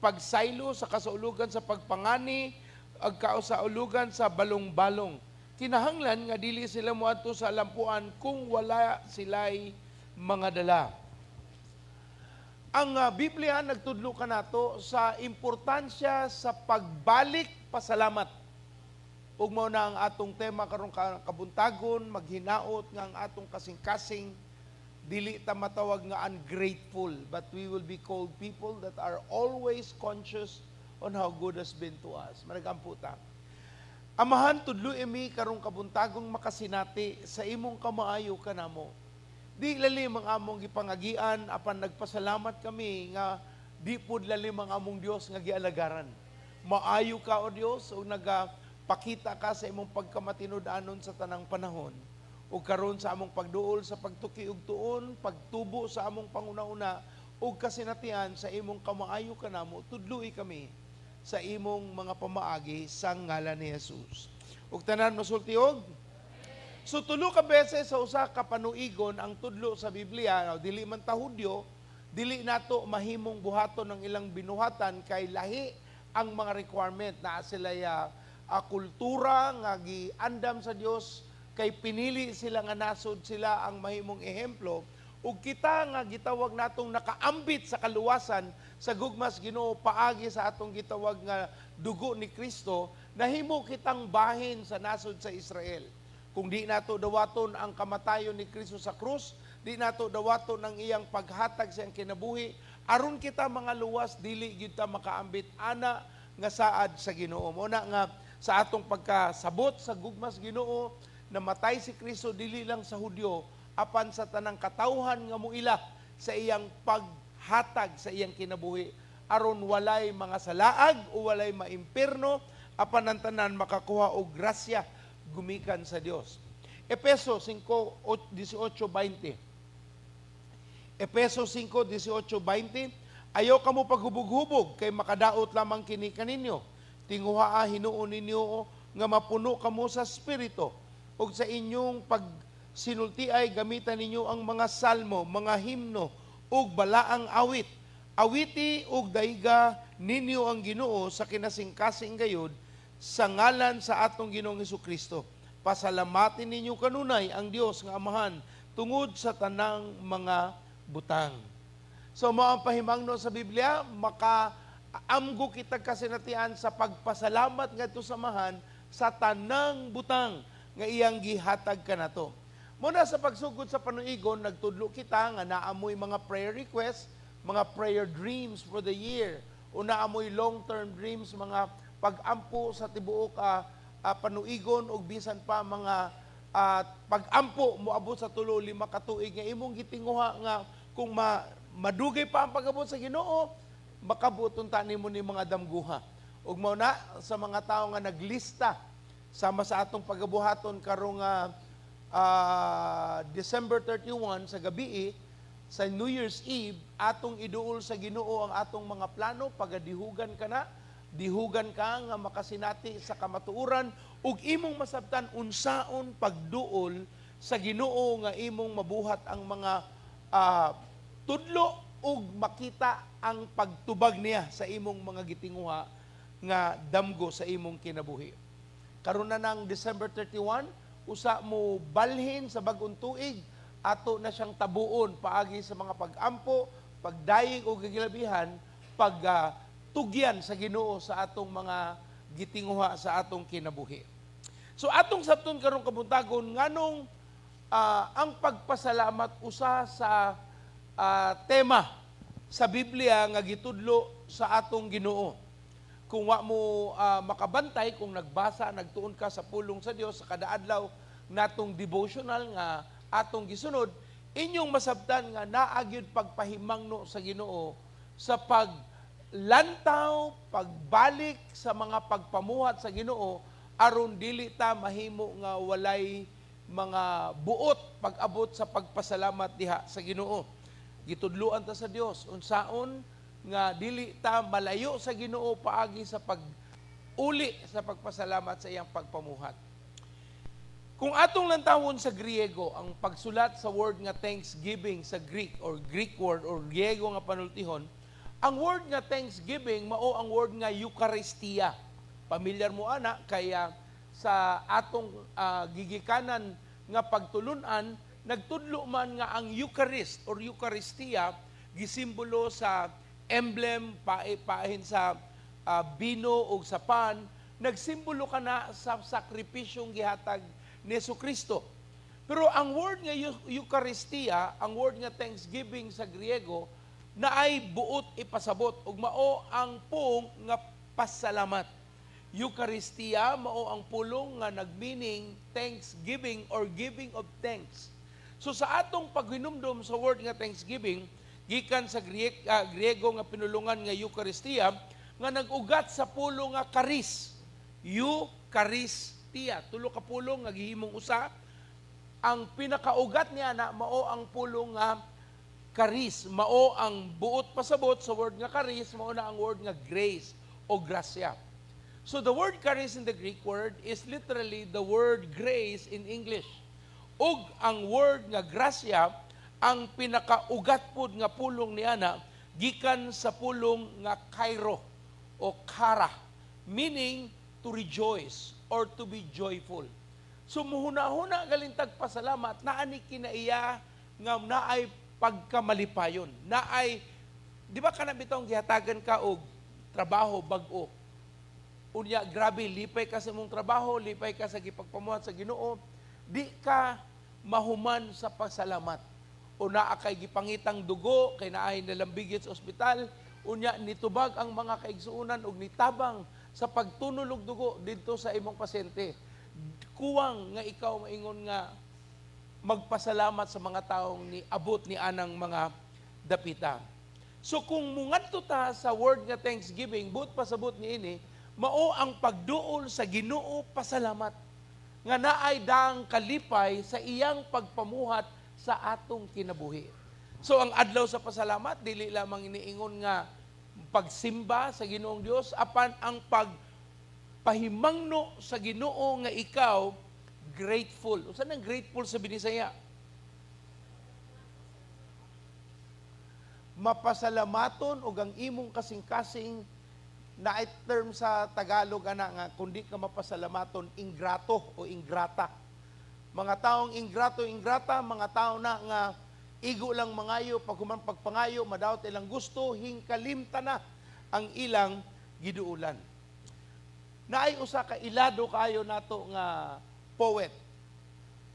pagsaylo, sa kasaulugan sa pagpangani, ug kasaulugan sa balong-balong. Kinahanglan nga dili sila moadto sa lampuan kung wala sila'y mga dala." Ang Biblia nagtudlo kanato sa importansya sa pagbalik pasalamat. Ug mao na ang atong tema karong kabuntagon, maghinaot nga ang atong kasing-kasing dili ta matawag nga ungrateful, but we will be called people that are always conscious on how good has been to us. Managampo ta. Amahan, tudloi mi karong kabuntagong makasinati sa imong kamaayo kanamo. Di lalim ang among gipangagian apan nagpasalamat kami nga di pud lalim ang among Dios nga gialagaran. Maayo ka, o Dios, ug nagapakita ka sa imong pagkamatinud-anon sa tanang panahon. Ug karon sa among pagduol sa pagtuki og tuon, pagtubo sa among panguna-una ug kasinatian sa imong kamaayo kanamo, tudloi kami sa imong mga pamaagi sa ngalan ni Jesus. Ug tanan masulti og So tulo ka beses sa usa ka panuigon ang tudlo sa Biblia, now, dili man ta Hudyo, dili nato mahimong buhaton ng ilang binuhatan kay lahi ang mga requirement na sila ya kultura nga giandam sa Dios kay pinili sila nga nasod sila ang mahimong ehemplo, ug kita nga gitawag natong nakaambit sa kaluwasan sa gugmas Ginoo paagi sa atong gitawag nga dugo ni Kristo, nahimo kitang bahin sa nasod sa Israel. Kung di nato dawaton ang kamatayon ni Kristo sa krus, di nato dawaton ang iyang paghatag sa iyang kinabuhi aron kita mga luwas, dili gyud ta makaambit ana nga saad sa Ginoo. Mo na nga sa atong pagkasabot sa gugmas Ginoo, namatay si Kristo dili lang sa Hudyo apan sa tanang katawhan nga muila sa iyang paghatag sa iyang kinabuhi aron walay mga salaag o walay maimpirno apan ang tanan makakuha og grasya gumikan sa Dios. Epeso 5:18-20. Epeso 5:18-20. "Ayaw kamo paghubog-hubog kay makadaot lamang kini kaninyo. Tinguhaa hinuon ninyo nga mapuno kamo sa Espiritu ug sa inyong pagsinulti ay gamitan ninyo ang mga salmo, mga himno ug balaang awit. Awiti ug dayga ninyo ang Ginoo sa kinasingkasing gayud sa ngalan sa atong Ginoong Kristo. Pasalamatin ninyo kanunay ang Dios nga Amahan tungod sa tanang mga butang." So mao ang pahimangno sa Biblia, maka amgo kita kasinatian sa pagpasalamat ngadto sa Amahan sa tanang butang nga iyang gihatag kanato. Muna sa pagsugod sa panuigon, nagtudlo kita nga naamoy mga prayer requests, mga prayer dreams for the year, o naamoy long-term dreams, mga pag-ampo sa tibuok panuigon ug bisan pa mga pag-ampo moabot sa 3, 5 ka tuig nga imong gitinguha nga kung madugay pa ang pag-abot sa Ginoo, makabuot unta nimo ni mga damguha. Ug mao na sa mga tawo nga naglista sama sa atong pagabuhaton karong December 31 sa gabi sa New Year's Eve, atong iduol sa Ginoo ang atong mga plano, pagadihugan ka na, dihugan ka nga makasinati sa kamatuoran ug imong masabtan unsaon pagduol sa Ginoo nga imong mabuhat ang mga tudlo ug makita ang pagtubag niya sa imong mga gitinguha. nga damgo sa imong kinabuhi. Karon na ng December 31, usa mo balhin sa bag-ong tuig, ato na siyang tabuon paagi sa mga pag-ampo, pagdayeg o gigilabihan, pag tugyan sa Ginoo sa atong mga gitinguha sa atong kinabuhi. So atong sabton karong kabuntagon nganong ang pagpasalamat usa sa tema sa Biblia nga gitudlo sa atong Ginoo. Kung wa mo makabantay, kung nagbasa, nagtuon ka sa pulong sa Dios sa kada adlaw natong devotional nga atong gisunod, inyong masabtan nga naa gyud pagpahimangno sa Ginoo sa paglantaw, pagbalik sa mga pagpamuhat sa Ginoo aron dili ta mahimo nga walay mga buot pag-abot sa pagpasalamat diha sa Ginoo. Gitudluan ta sa Dios unsaon nga dili ta malayo sa Ginoo paagi sa pag-uli sa pagpasalamat sa iyang pagpamuhat. Kung atong lantawon sa Griego, ang pagsulat sa word nga thanksgiving sa Greek or Greek word or Griego nga panultihon, ang word nga thanksgiving mao ang word nga Eucharistia. Pamilyar mo ana kaya sa atong gigikanan nga pagtulunan, nagtudlo man nga ang Eucharist or Eucharistia gisimbolo sa emblem pahin sa bino o sa pan, nagsimbolo kana sa sakripisyong gihatag ni Kristo. Pero ang word nga Eucharistia, ang word nga thanksgiving sa Griego, na ay buot ipasabot ug mao ang pung nga pasalamat. Eucharistia mao ang pulong nga nagmeaning thanksgiving or giving of thanks. So sa atong paghinumdom sa word nga thanksgiving, gikan sa Griego nga pinulungan nga Eucharistia, nga nag-ugat sa pulong nga charis. Eucharistia, tulo ka pulong nga gihimong usa. Ang pinakaugat niya na mao ang pulong nga charis, mao ang buot pasabot sa word nga charis, mao na ang word nga grace o grasya. So the word charis in the Greek word is literally the word grace in English. Ug ang word nga grasya, ang pinakaugat pod nga pulong niana gikan sa pulong nga kairo o kara, meaning to rejoice or to be joyful. So muhuna-huna galintag pasalamat, naa ni kinaiya nga naay pagkamalipayon. Naay, di ba kana bitong gihatagan ka og trabaho bag-o? Unya grabe lipay ka sa imong trabaho, lipay ka sa gipagpamuhat sa Ginoo, di ka mahuman sa pasalamat. O naa kay gipangitang dugo kay naay nalambigit sa ospital, unya nitubag ang mga kaigsuonan og nitabang sa pagtunol og dugo didto sa imong pasyente. Kuwang nga ikaw maingon nga magpasalamat sa mga taong niabot ni anang mga dapita. So kung mungadto ta sa word nga thanksgiving, buot pasabot niini, mao ang pagduol sa Ginoo pasalamat nga naay daang kalipay sa iyang pagpamuhat sa atong kinabuhi. So ang adlaw sa pasalamat dili lamang iniingon nga pagsimba sa Ginoong Dios, apan ang pagpahimangno sa Ginoo nga ikaw grateful. Unsa nang grateful sa Binisaya? Mapasalamaton og ang imong kasing-kasing, naay term sa Tagalog ana nga kundi ka mapasalamaton, ingrato o ingrata. Mga taong ingrato, ingrata, mga tao na nga igo lang mangayo, paghuman pagpangayo, madawat ilang gusto, hingkalimta na ang ilang giduulan. Naay usa ka ilado kaayo nato nga poet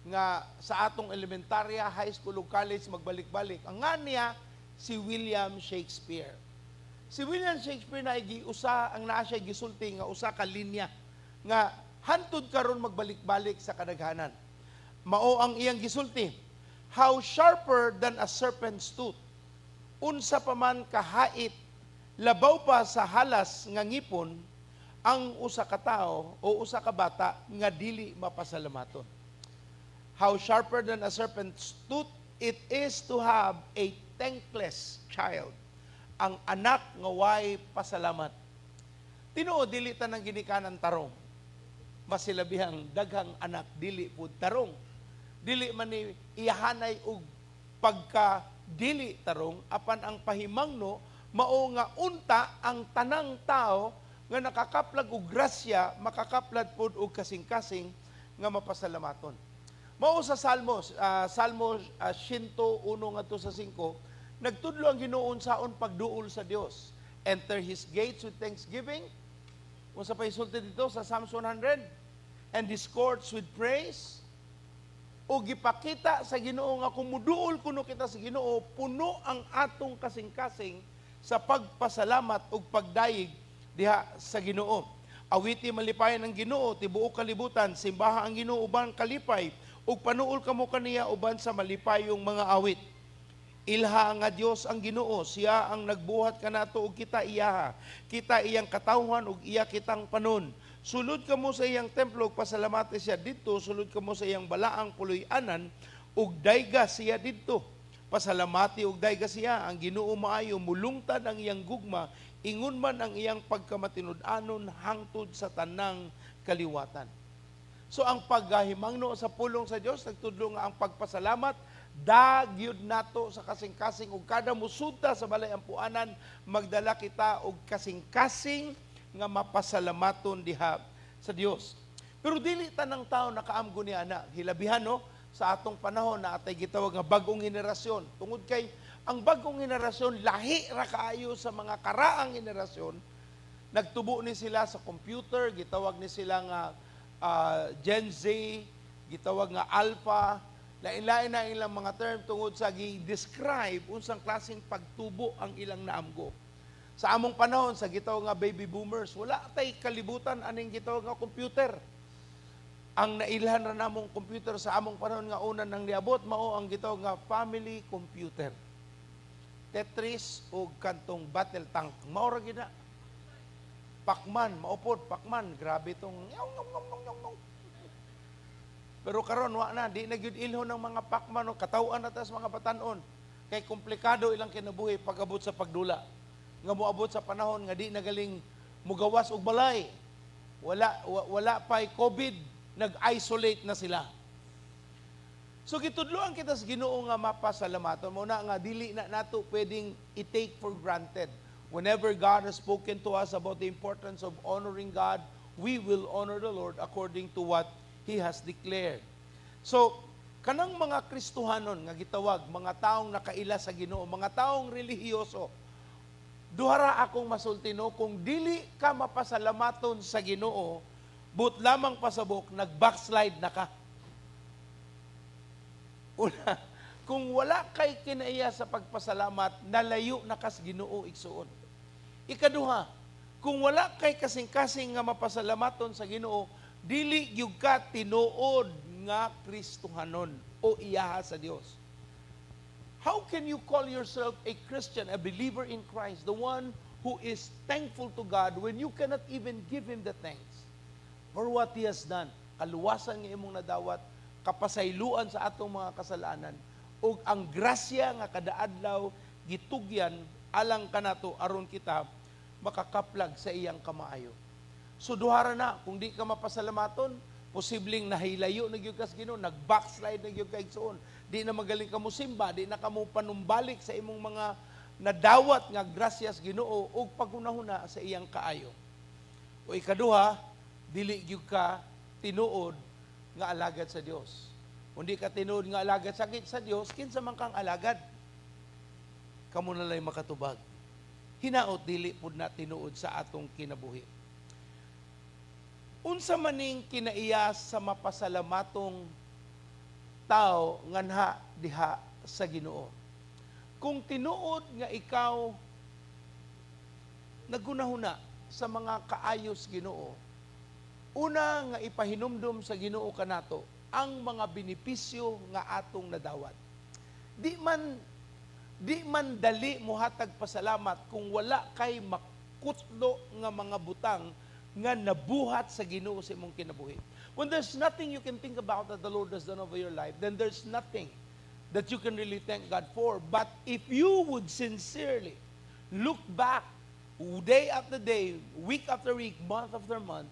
nga sa atong elementarya, high school ug college magbalik-balik. Ang nga niya si William Shakespeare. Si William Shakespeare na giusa ang naa siya gisulti nga usa ka linya nga hantud karon magbalik-balik sa kadaghanan. Mao ang iyang gisulti, "How sharper than a serpent's tooth, unsa pa man kahait, labaw pa sa halas nga ngipon, ang usa ka tawo o usa ka bata nga dili mapasalamaton." How sharper than a serpent's tooth it is to have a thankless child. Ang anak nga way pasalamat. Tinuod dili tanang ginikanan tarong. Masilabihang daghang anak dili pud tarong. Dili man ni iyahanay og pagka dili tarong, apan ang pahimangno mao nga unta ang tanang tao nga nakakaplag og grasya, makakaplad pod og kasing-kasing nga mapasalamaton. Mao sa Salmos, Salmo 101 ngadto sa 5, nagtudlo ang Ginoo unsaon pagduol sa Dios. "Enter His gates with thanksgiving." Unsa pa isulti dito sa Psalms 100? "And His courts with praise." O gipakita sa Ginoo nga kung muduol kuno kita sa Ginoo, puno ang atong kasing-kasing sa pagpasalamat ug pagdayeg diha sa Ginoo. "Awiti malipayon ang Ginoo, tibuok kalibutan, simbaha ang Ginoo uban kalipay, ug panuol kamo kaniya uban sa malipayong mga awit. Ilha nga Dios ang Ginoo, siya ang nagbuhat kanato ug kita iyaha. Kita iyang katawhan ug iya kitang panon. Sulod kamo sa iyang templo ug pasalamati siya didto, sulod kamo sa iyang balaang puloy-anan ug dayga siya didto. Pasalamati ug dayga siya, ang Ginoo maayo, mulungtad ang iyang gugma, ingon man ang iyang pagkamatinud-anon hangtod sa tanang kaliwatan." So ang paghimangno sa pulong sa Dios nagtudlo nga ang pagpasalamat dagyud nato sa kasing-kasing ug kada musulod sa balay ampuanan, magdala kita og kasing-kasing nga mapasalamaton diha sa Dios. Pero dili tanang tao nakaamgo ni ana, hilabihan, no, sa atong panahon na atay gitawag nga bag-ong henerasyon. Tungod kay ang bag-ong henerasyon lahi ra kaayo sa mga karaang henerasyon. Nagtubo ni sila sa computer, gitawag ni sila nga Gen Z, gitawag nga Alpha, lain-lain na ilang mga term tungod sa gi-describe unsang klaseng pagtubo ang ilang naamgo. Sa among panahon, sa gitawag nga baby boomers, wala tay kalibutan aning gitawag nga computer. Ang nailhan ra namong computer sa among panahon nga una nang niabot, mao ang gitawag nga family computer. Tetris o kantong battle tank, mao ra gyud na. Pacman, mao pod, Pacman, grabe tong ngyaw, ngyaw, ngyaw, ngyaw, ngyaw. Pero karon wa na, di na gyud ilhon ng mga Pacman o kataw-an na tas mga batanon. Kay komplikado ilang kinabuhi pag-abot sa pagdula. Nga moabot sa panahon nga di na galing mugawas og balay. Wala pa'y COVID, nag-isolate na sila. So gitudloan kita sa Ginoo nga mapasalamaton mo na nga dili na nato pwedeng i-take for granted. Whenever God has spoken to us about the importance of honoring God, we will honor the Lord according to what He has declared. So, kanang mga Kristohanon nga gitawag, mga taong nakaila sa Ginoo, mga taong relihiyoso, duha ra akong masulti, no, kung dili ka mapasalamaton sa Ginoo, but lamang pasabok, nag-backslide na ka. Una, kung wala kay kinaiya sa pagpasalamat, nalayo na kas Ginoo, igsuon. Ikaduha, kung wala kay kasing-kasing nga mapasalamaton sa Ginoo, dili gyud ka tinuod nga Kristohanon o iyaha sa Dios. How can you call yourself a Christian, a believer in Christ, the one who is thankful to God when you cannot even give Him the thanks for what He has done? Kaluwasan nga imong nadawat, kapasayloan sa atong mga kasalanan, ug ang grasya nga kada adlaw gitugyan alang kanato aron kita makakaplag sa iyang kamaayo. So duha ra na, kung di ka mapasalamaton, posibleng nahilayo na gyud kas Ginoo, nag-backslide na gyud ka, igsuon. Di na magaling ka mosimba, di na kamo panumbalik sa imong mga nadawat nga grasyas Ginoo ug paghunahuna sa iyang kaayo. O ikaduha, dili gyud ka tinuod nga alagad sa Dios. Kung di ka tinuod nga alagad sa Dios, kinsa man kang alagad? Kamo na lay makatubag. Hinaot dili pud na tinuod sa atong kinabuhi. Unsa maning kinaiya sa mapasalamatong tao nganha diha sa Ginoo? Kung tinuod nga ikaw nagunahuna sa mga kaayos Ginoo, una nga ipahinumdum sa Ginoo kanato ang mga benepisyo nga atong nadawat. Di man dali mohatag pasalamat kung wala kay makutlo nga mga butang nga nabuhat sa Ginoo sa imong kinabuhi. When there's nothing you can think about that the Lord has done over your life, then there's nothing that you can really thank God for. But if you would sincerely look back day after day, week after week, month after month,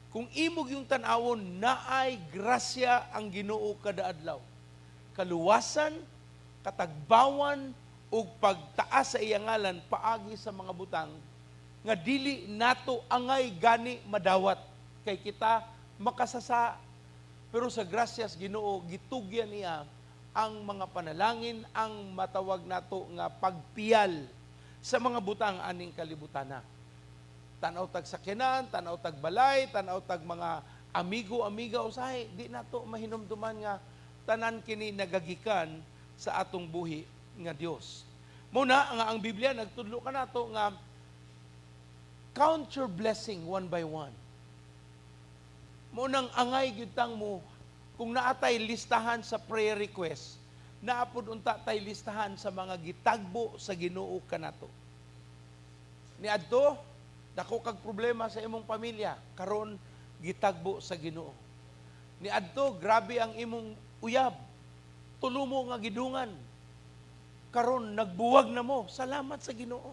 kung imo gyung tan-awon, naay grasya ang Ginoo kada adlaw. Kaluwasan, katagbawan ug pagtaas sa iyang ngalan paagi sa mga butang nga dili nato angay gani madawat kay kita makasasa, pero sa grasyas Ginoo gitugyan niya ang mga panalangin, ang matawag nato nga pagpiyal sa mga butang aning kalibutana. Tanaw tag sakyanan, tanaw tag balay, tanaw tag mga amigo, amiga usahay, di nato mahinumduman nga tanan kini nagagikan sa atong buhi nga Dios. Muna nga ang Biblia nagtudlo kanato nga count your blessing one by one. Munang angay gyud tang mo kung naatay listahan sa prayer request, naapod unta tay listahan sa mga gitagbo sa Ginoo kanato. Niadto, dako kag problema sa imong pamilya, karon gitagbo sa Ginoo. Niadto, grabe ang imong uyab, tulo mo nga gidungan. Karon nagbuwag na mo, salamat sa Ginoo.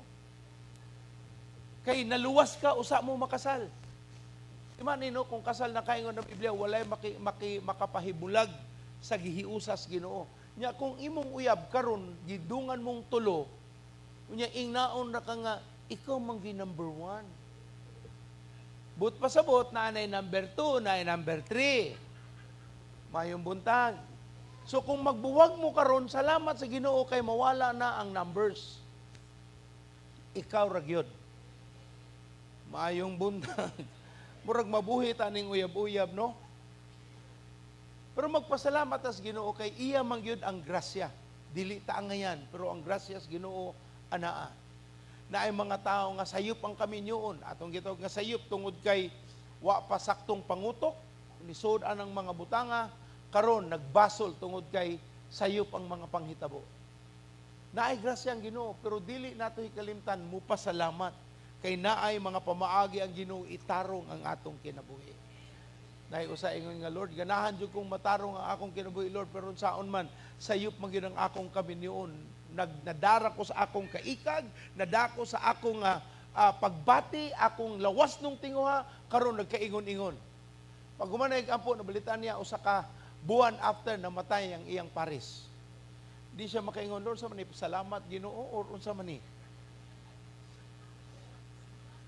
Kay naluwas ka, usa mo makasal. Iman no, kung kasal na kaingon ng Biblia, walay makapahibulag sa gihiusas Ginoo. Nya kung imong uyab karon gidungan mong tulo, unya ingnaon ra ka nga ikaw man gi number one. But pasabot na anay number 2, na number 3. Mayong buntag. So kung magbuwag mo karon, salamat sa Ginoo kay mawala na ang numbers. Ikaw ra gyud. Mayong buntag. Murag mabuhi taning uyab-uyab, no? Pero magpasalamat tas Ginoo kay iya man gyud ang grasya. Dili ta angayan, pero ang grasya sa Ginoo anaa. Naay mga tao nga sayop ang kaminyoon. Atong gitawag nga sayop tungod kay wa pa saktong pangutok, nisod anang mga butanga, karon nagbasol tungod kay sayop ang mga panghitabo. Naay grasya ang Ginoo, pero dili nato hikalimtan mo pasalamat kay naay mga pamaagi ang Ginoo itarong ang atong kinabuhi. Naay usa ingon nga, "Lord, ganahan jud kong matarong ang akong kinabuhi, Lord, pero saon man, sayop man gyud ang akong kaminyoon. Nadara ko sa akong kaikag, nadako sa akong pagbati, akong lawas nung tinguha, karon nagkaingon-ingon." Pag humanay ampo, nabalitaan niya usa ka buwan after namatay ang iyang paris. Di siya makaingon, "Lord, sa man ni salamat Ginoo or unsa man ni?"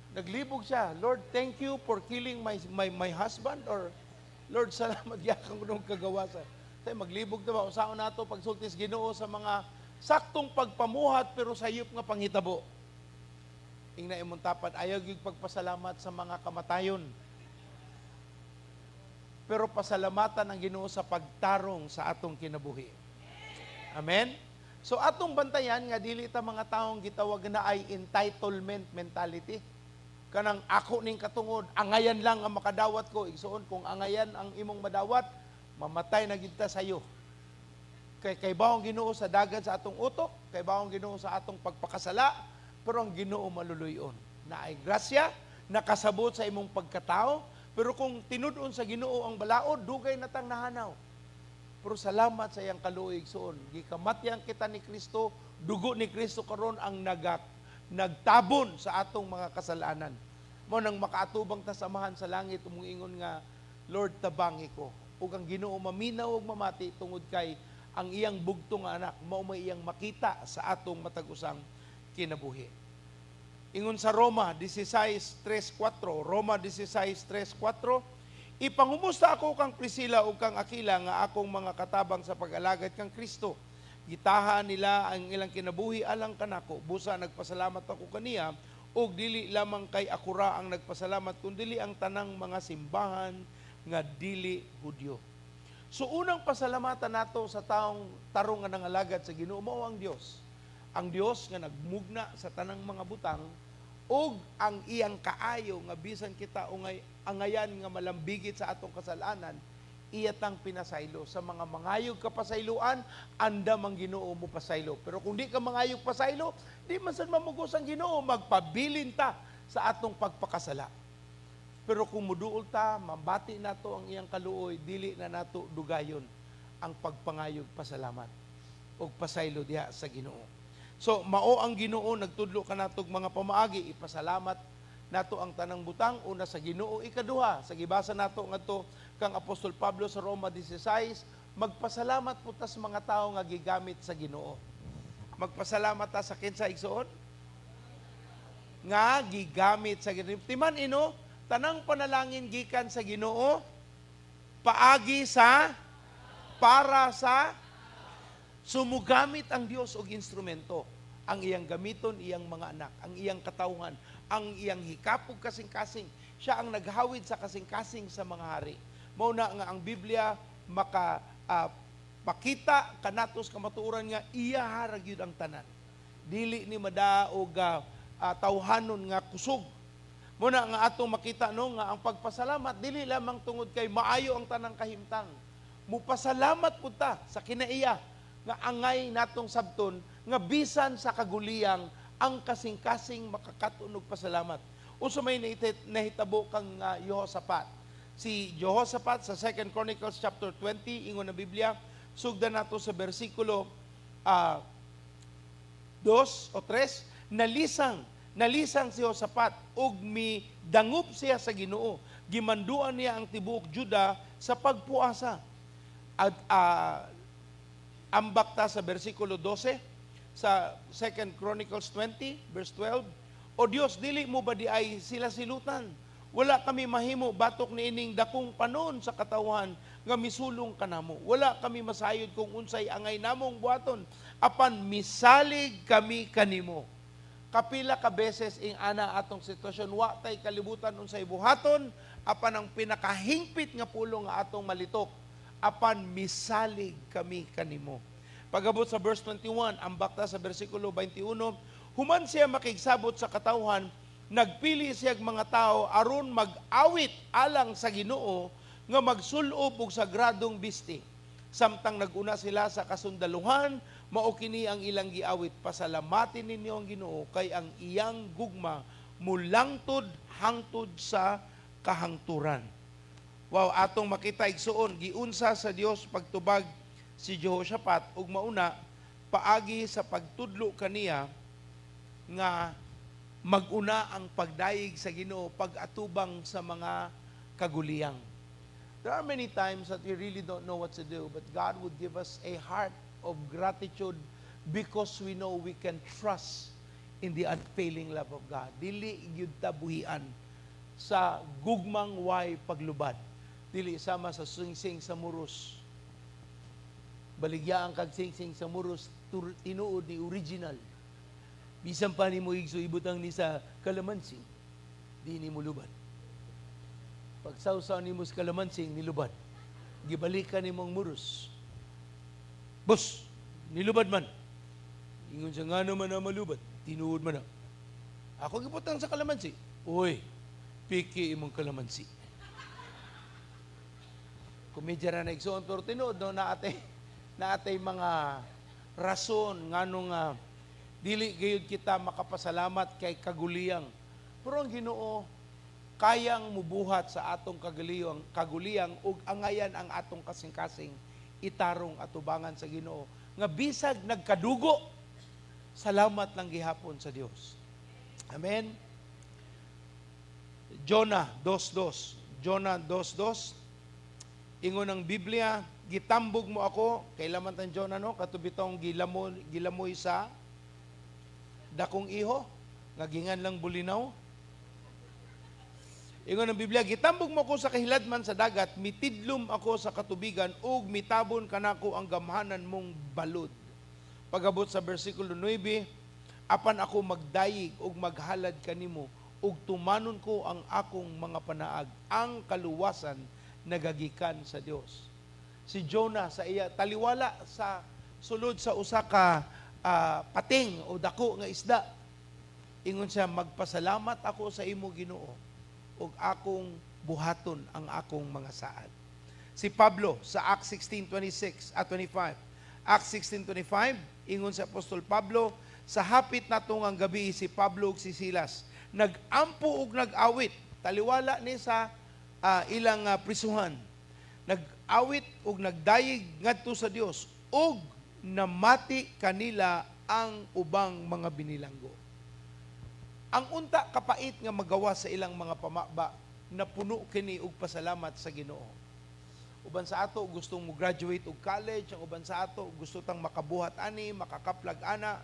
Naglibog siya, "Lord, thank you for killing my husband," or "Lord, salamat yakang nung kagawasan." Tay maglibog na ba usaon nato pagsultis Ginoo sa mga saktong pagpamuhat pero sayop nga panghitabo. Ingna imong tapad, ayaw gyud pagpasalamat sa mga kamatayon. Pero pasalamatan ang Ginoo sa pagtarong sa atong kinabuhi. Amen? So atong bantayan nga dili ta mga taong gitawag na ay entitlement mentality. Kanang ako ning katungod, angayan lang ang makadawat ko. Igsuon, kung angayan ang imong madawat, mamatay na gid ta sayo. Kay bawang Ginoo sa dagan sa atong utok, kay bawang Ginoo sa atong pagpakasala, pero ang Ginoo maluluyon. Na ay grasya, nakasabot sa imong pagkatao, pero kung tinud-on sa Ginoo ang balaod, dugay na tang nahanaw. Pero salamat sa iyang kaluoy, igsuon. Gikamatyan kita ni Kristo, dugo ni Kristo karon ang nagtabon sa atong mga kasalanan. Mo nang makaatubang ta sa Amahan sa langit, umuingon nga, "Lord, tabangi ko." Ug ang Ginoo maminaw ug mamati tungod kay ang iyang bugtong nga anak mao may iyang makita sa atong matag usang kinabuhi. Ingon sa Roma 16:3-4, Roma 16:3-4, "Ipangumusta ako kang Priscilla ug kang Aquila nga akong mga katabang sa pag-alagad kang Kristo. Gitaha nila ang ilang kinabuhi alang kanako. Busa nagpasalamat ako kaniya, ug dili lamang kay ako ra ang nagpasalamat, kundili ang tanang mga simbahan nga dili Hudyo." So unang pasalamatan nato sa taong tarong nga nangalagad sa Ginoo mao ang Dios. Ang Dios nga nagmugna sa tanang mga butang ug ang iyang kaayo nga bisan kita ungay angayan nga malambigit sa atong kasalanan, iya tang pinasaylo. Sa mga mangayog ka pasayloan, andam ang Ginoo mo pasaylo. Pero kung di ka mangayog pasaylo, di man sad mamugos ang Ginoo, magpabilin ta sa atong pagpakasala. Pero kung muduol ta, mambati nato ang iyang kaluoy, dili na nato dugayon ang pagpangayog pasalamat og pasaylo diha sa Ginoo. So mao ang Ginoo nagtudlo kanatog mga pamaagi, ipasalamat nato ang tanang butang, una sa Ginoo, ikaduha sa gibasa nato ngadto kang Apostol Pablo sa Roma 16, magpasalamat po ta sa mga tawo nga gigamit sa Ginoo. Magpasalamat ta sa kinsa, igsuon? Nga gigamit sa Ginoo. Timan ino, tanang panalangin gikan sa Ginoo, paagi sa, para sa. Sumugamit ang Dios og instrumento. Ang iyang gamiton, iyang mga anak, ang iyang katawhan, ang iyang hikapog kasing-kasing. Siya ang naghawid sa kasing-kasing sa mga hari. Mao na nga ang Biblia maka pakita kanatos kamatuoran nga iya ra gyud ang tanan. Dili ni madaog tawhanon nga kusog. Mao na nga atong makita, no, nga ang pagpasalamat dili lamang tungod kay maayo ang tanang kahimtang. Mupasalamat pud ta sa kinaiya nga angay natong sabton nga bisan sa kaguliyang, ang kasing-kasing makakaton og pasalamat. Unsa may nahitabo kang Jehoshaphat? Si Jehoshaphat sa 2 Chronicles chapter 20, ingon na Biblia, sugdan nato sa bersikulo 2 o 3, nalisang si Jehoshaphat ug mi dangup siya sa Ginoo. Gimanduan niya ang tibuok Juda sa pagpuasa. At ambak ta sa bersikulo 12 sa 2 Chronicles 20 verse 12. "O Dios, dili mo ba diay sila silutan? Wala kami mahimo batok niining dakong panon sa katawhan nga misulong kanamo. Wala kami masayod kung unsay angay namong buhaton, apan misalig kami kanimo." Kapila ka beses ing ana atong sitwasyon, wa tay kalibutan unsay buhaton, apan ang pinakahingpit nga pulong nga atong malitok, "Apan misalig kami kanimo." Pagabot sa verse 21, ang bakta sa bersikulo 21, human siya makigsabot sa katawhan, nagpili siya og mga tao aron mag-awit alang sa Ginoo nga magsulob og sagradong bisti. Samtang naguna sila sa kasundaluhan, mao kini ang ilang giawit: "Pasalamatin ninyo ang Ginoo kay ang iyang gugma mulangtod hangtod sa kahangturan." Wow, atong makita, igsuon, giunsa sa Dios pagtubag si Jehoshaphat ug mauna paagi sa pagtudlo kaniya nga maguna ang pagdayeg sa Ginoo pag-atubang sa mga kaguliyang. There are many times that we really don't know what to do, but God would give us a heart of gratitude because we know we can trust in the unfailing love of God. Dili gyud ta buhian sa gugmang way paglubad. Dili sama sa singsing sa muros. Baligyaan kag singsing sa muros, tinuod ni original. Bisan pa nimo, igso, ibutang ni sa kalamansi, di ni mulubad. Pagsawsaw nimo sa kalamansi, nilubad. Gibalikan nimo ang muros. "Boss, nilubad man." Ingon siya, "Nga naman na malubad? Tinuod man na. Ako gibutang sa kalamansi." "Uy, piki imong kalamansi." Komedya ra na, igsoon, pero tinuod, no, naatay mga rason nganong dili gayud kita makapasalamat kay kaguliyang. Pero ang Ginoo kayang mubuhat sa atong kaguliyang ug angayan ang atong kasing-kasing itarong atubangan sa Ginoo nga bisag nagkadugo, salamat lang gihapon sa Dios. Amen. Jonah 2:2. Jonah 2:2. Ingon ang Biblia, "Gitambog mo ako." Kailan man tan Jonah, no, kato bitong gilamoy sa dakong iho nga gingan lang bulinaw. Ingon ang Biblia, "Gitambog mo ako sa kahiladman sa dagat, mitidlom ako sa katubigan, ug mitabon kanako ang gamhanan mong balod." Pagabot sa bersikulo 9, "Apan ako magdayig ug maghalad kanimo, ug tumanon ko ang akong mga panaag. Ang kaluwasan nagagikan sa Dios." Si Jonah sa iya taliwala sa sulod sa usa ka pating o dako nga isda. Ingon siya, "Magpasalamat ako sa imo, Ginoo, ug akong buhaton ang akong mga saad." Si Pablo sa Acts 16:26 at 25. Acts 16:25, ingon si Apostol Pablo, sa hapit nato ang gabi si Pablo ug si Silas nagampo ug nag-awit, taliwala ni sa ilang prisuhan. Nag-awit ug nagdayeg ngadto sa Dios ug namati kanila ang ubang mga binilanggo. Ang unta kapait nga magawa sa ilang mga pamaba, napuno kini og pasalamat sa Ginoo. Uban sa ato gustong mo graduate og college, ang uban sa ato gusto tang makabuhat ani, makakaplag ana.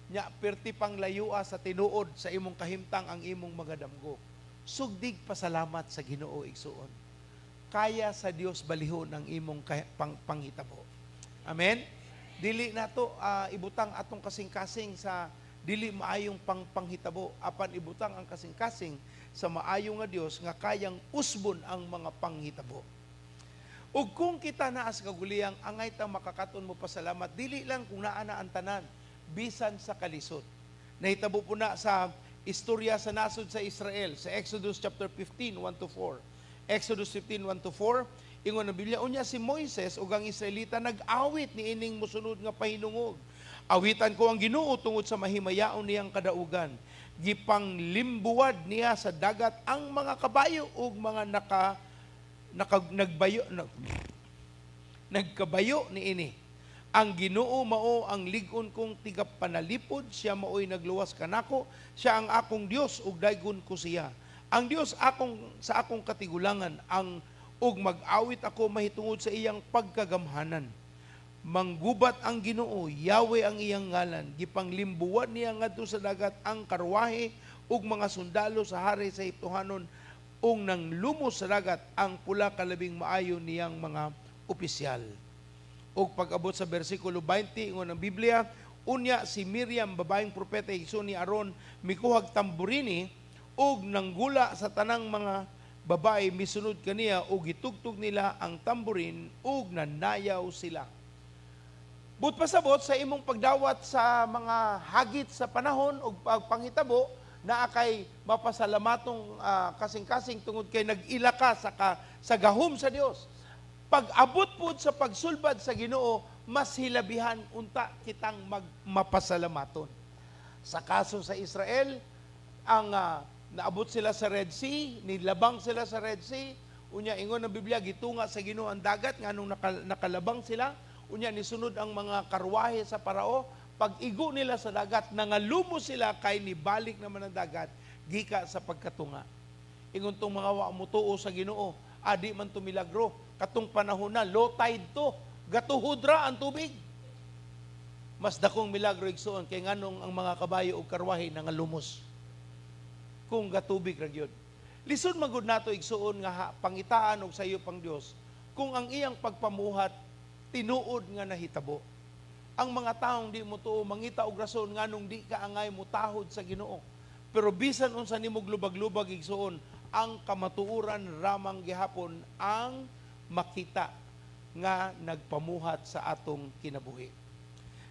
Nya perti pang layua sa tinuod sa imong kahimtang ang imong mga damgo. Sugdig pasalamat sa Ginoo, igsuon. Kaya sa Dios balihon ang imong panghitabo. Amen. Dili nato ibutang atong kasing-kasing sa dili maayong panghitabo, apan ibutang ang kasing-kasing sa maayo nga Dios nga kayang usbon ang mga panghitabo. Ug kung kita naa sa kaguliyang, angay ta makakaton mo pasalamat dili lang kung naa na ang tanan, bisan sa kalisod. Nahitabo po na sa istorya sa nasod sa Israel sa Exodus chapter 15, 1 to 4. Exodus 15, 1 to 4, ingon ang Biblia, unya si Moises ug ang Israelita nag-awit niining mosunod nga pahinungog. "Awitan ko ang Ginoo tungod sa mahimayaon niyang kadaugan. Gipanglimbuwad niya sa dagat ang mga kabayo ug mga naka, naka nagbayo nag, nagkabayo niini. Ang Ginoo mao ang lig-on kong tigapanalipod, siya maoy nagluwas kanako, siya ang akong Dios ug daygon ko siya. Ang Dios akong sa akong katigulangan ang ug mag-awit ako mahitungod sa iyang pagkagamhanan. Manggubat ang Ginoo, Yahweh ang iyang ngalan. Gipanglimbuwan niya ngadto sa dagat ang karwahe ug mga sundalo sa hari sa Egyptohanon ug nang lumos sa dagat ang pula ka labing maayo niyang mga opisyal." Ug pag-abot sa bersikulo 20, ingon ang Biblia, unya si Miriam, babaeng propeta, igsoon ni Aaron, mikuhag tamburini ug nanggula sa tanang mga babae misunod kaniya ug gitugtog nila ang tamburin ug nanayaw sila. But pasabot sa imong pagdawat sa mga hagit sa panahon ug pagpanghitabo, naa kay mapasalamatong kasing-kasing tungod kay nag-ila ka sa gahom sa Dios. Pag-abot pud sa pagsulbad sa Ginoo, mas hilabihan unta kitang mapasalamaton. Sa kaso sa Israel, ang naabot sila sa Red Sea, nilabang sila sa Red Sea, unya ingon ng Biblia, gitunga sa Ginoo ang dagat nganong nakalabang sila, unya nisunod ang mga karwahe sa Parao, pag igo nila sa dagat, nangalumo sila kay nibalik naman ang dagat gika sa pagkatunga. Ingon tong mga wa mutuo sa Ginoo, adi man to milagro, katong panahon na low tide to, gatuhod ra ang tubig. Mas dakong milagro, igsuon, kay nganong ang mga kabayo ug karwahe nangalumos kung gatubig ra gyud? Lisod magud nato, igsuon, nga pangitaan og sayo pang Dios kung ang iyang pagpamuhat tinuod nga nahitabo. Ang mga taong di mo tuo mangita og rason nganong di ka angay mutahod sa Ginoo. Pero bisan unsa nimo lubag-lubag, igsuon, ang kamatuoran ramang gihapon ang makita nga nagpamuhat sa atong kinabuhi.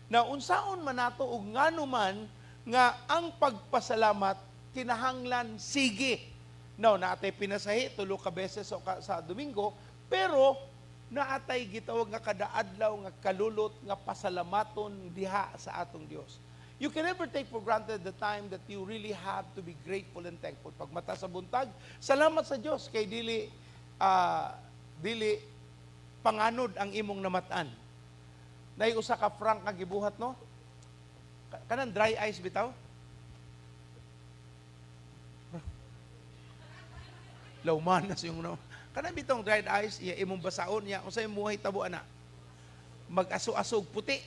Na unsaon man nato ug ngano man nga ang pagpasalamat kinahanglan sige? Now, naatay pinasahi tulo ka beses sa Domingo, pero naatay gitawag nga kada adlaw nga kalulot nga pasalamaton diha sa atong Dios. You can never take for granted the time that you really have to be grateful and thankful. Pagmata sa buntag, salamat sa Dios kay dili panganod ang imong namatan. Nay usa ka prank nga gibuhat, no? Kanang dry ice bitaw. Lauman na siyong no. Kanang bitong dried ice, iya imong basaon niya, unsay imong hitabo ana? Mag-aso-asog puti.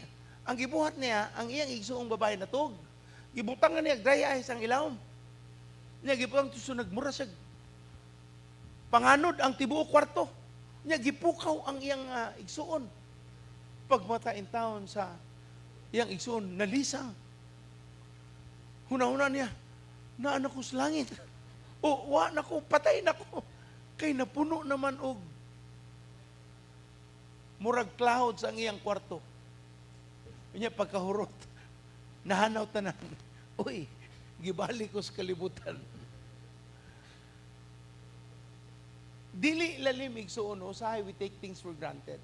Ang gibuhat niya, ang iyang igsuong babae natug. Gibutang niya dry ice ang ilawom. Niya gibutang tuso, nagmura siya. Panganod ang tibuok kwarto. Niya gipukaw ang iyang igsuon. Pagmata in town sa iyang igsuon, nalisang. Huna-huna niya, naa na ko sa langit. O, wa na ko, patay na ko. Kay napuno naman og murag clouds ang iyang kwarto. Unya pagkahurot, nahanaw tanan. Uy, gibalik ko sa kalibutan. Dili lalim, igsuon, usahay we take things for granted.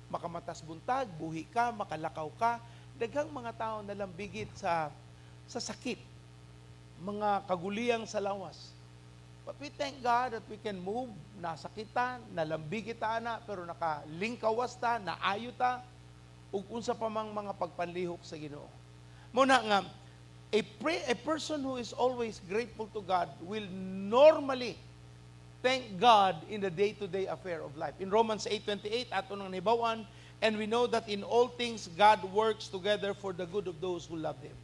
Makamatas buntag, buhi ka, makalakaw ka, daghang mga tao nalambigit sa sakit, mga kaguliyang sa lawas. But we thank God that we can move, nasakitan, nalambigit ta na, pero nakalingkawas ta, naayo ta, ug unsa pa mang mga pagpanlihok sa Ginoo. Muna nga, a person who is always grateful to God will normally thank God in the day-to-day affair of life. In Romans 8:28, ato nang nahibaw-an, "And we know that in all things God works together for the good of those who love Him."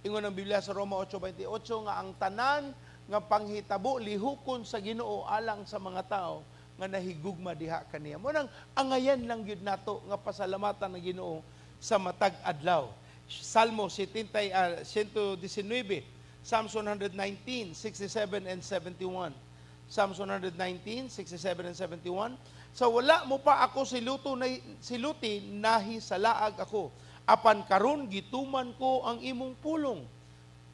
Ingon ang Biblia sa Roma 8:28 nga ang tanan nga panghitabo lihukon sa Ginoo alang sa mga tao nga nahigugma diha kaniya. Mao nang angayan lang gyud nato nga pasalamatan ng Ginoo sa matag adlaw. Salmo 70, 119, Psalms 119, 67 and 71. Psalms 119, 67 and 71. Sa wala mo pa ako siluto na, siluti, nahisalaag ako. Apan karon gituman ko ang imong pulong.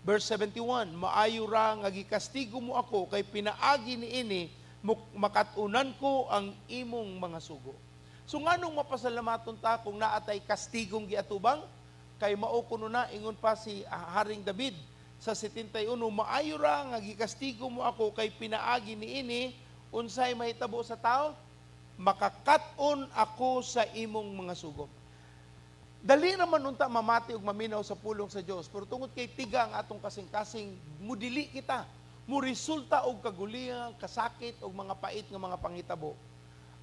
Verse 71, maayo ra nga gikastigo mo ako kay pinaagi niini makat-unan ko ang imong mga sugo. So nganong mapasalamaton ta kung naatay kastigong giatubang? Kay mao kuno na, ingon pa si Haring David sa 71, maayo ra nga gikastigo mo ako kay pinaagi niini, unsay mahitabo sa tao? Makakat-on ako sa imong mga sugo. Dali naman unta mamati ug maminaw sa pulong sa Dios, pero tungod kay tiga ang atong kasing-kasing, mudili kita, muresulta og kaguliang, kasakit og mga pait nga mga panghitabo.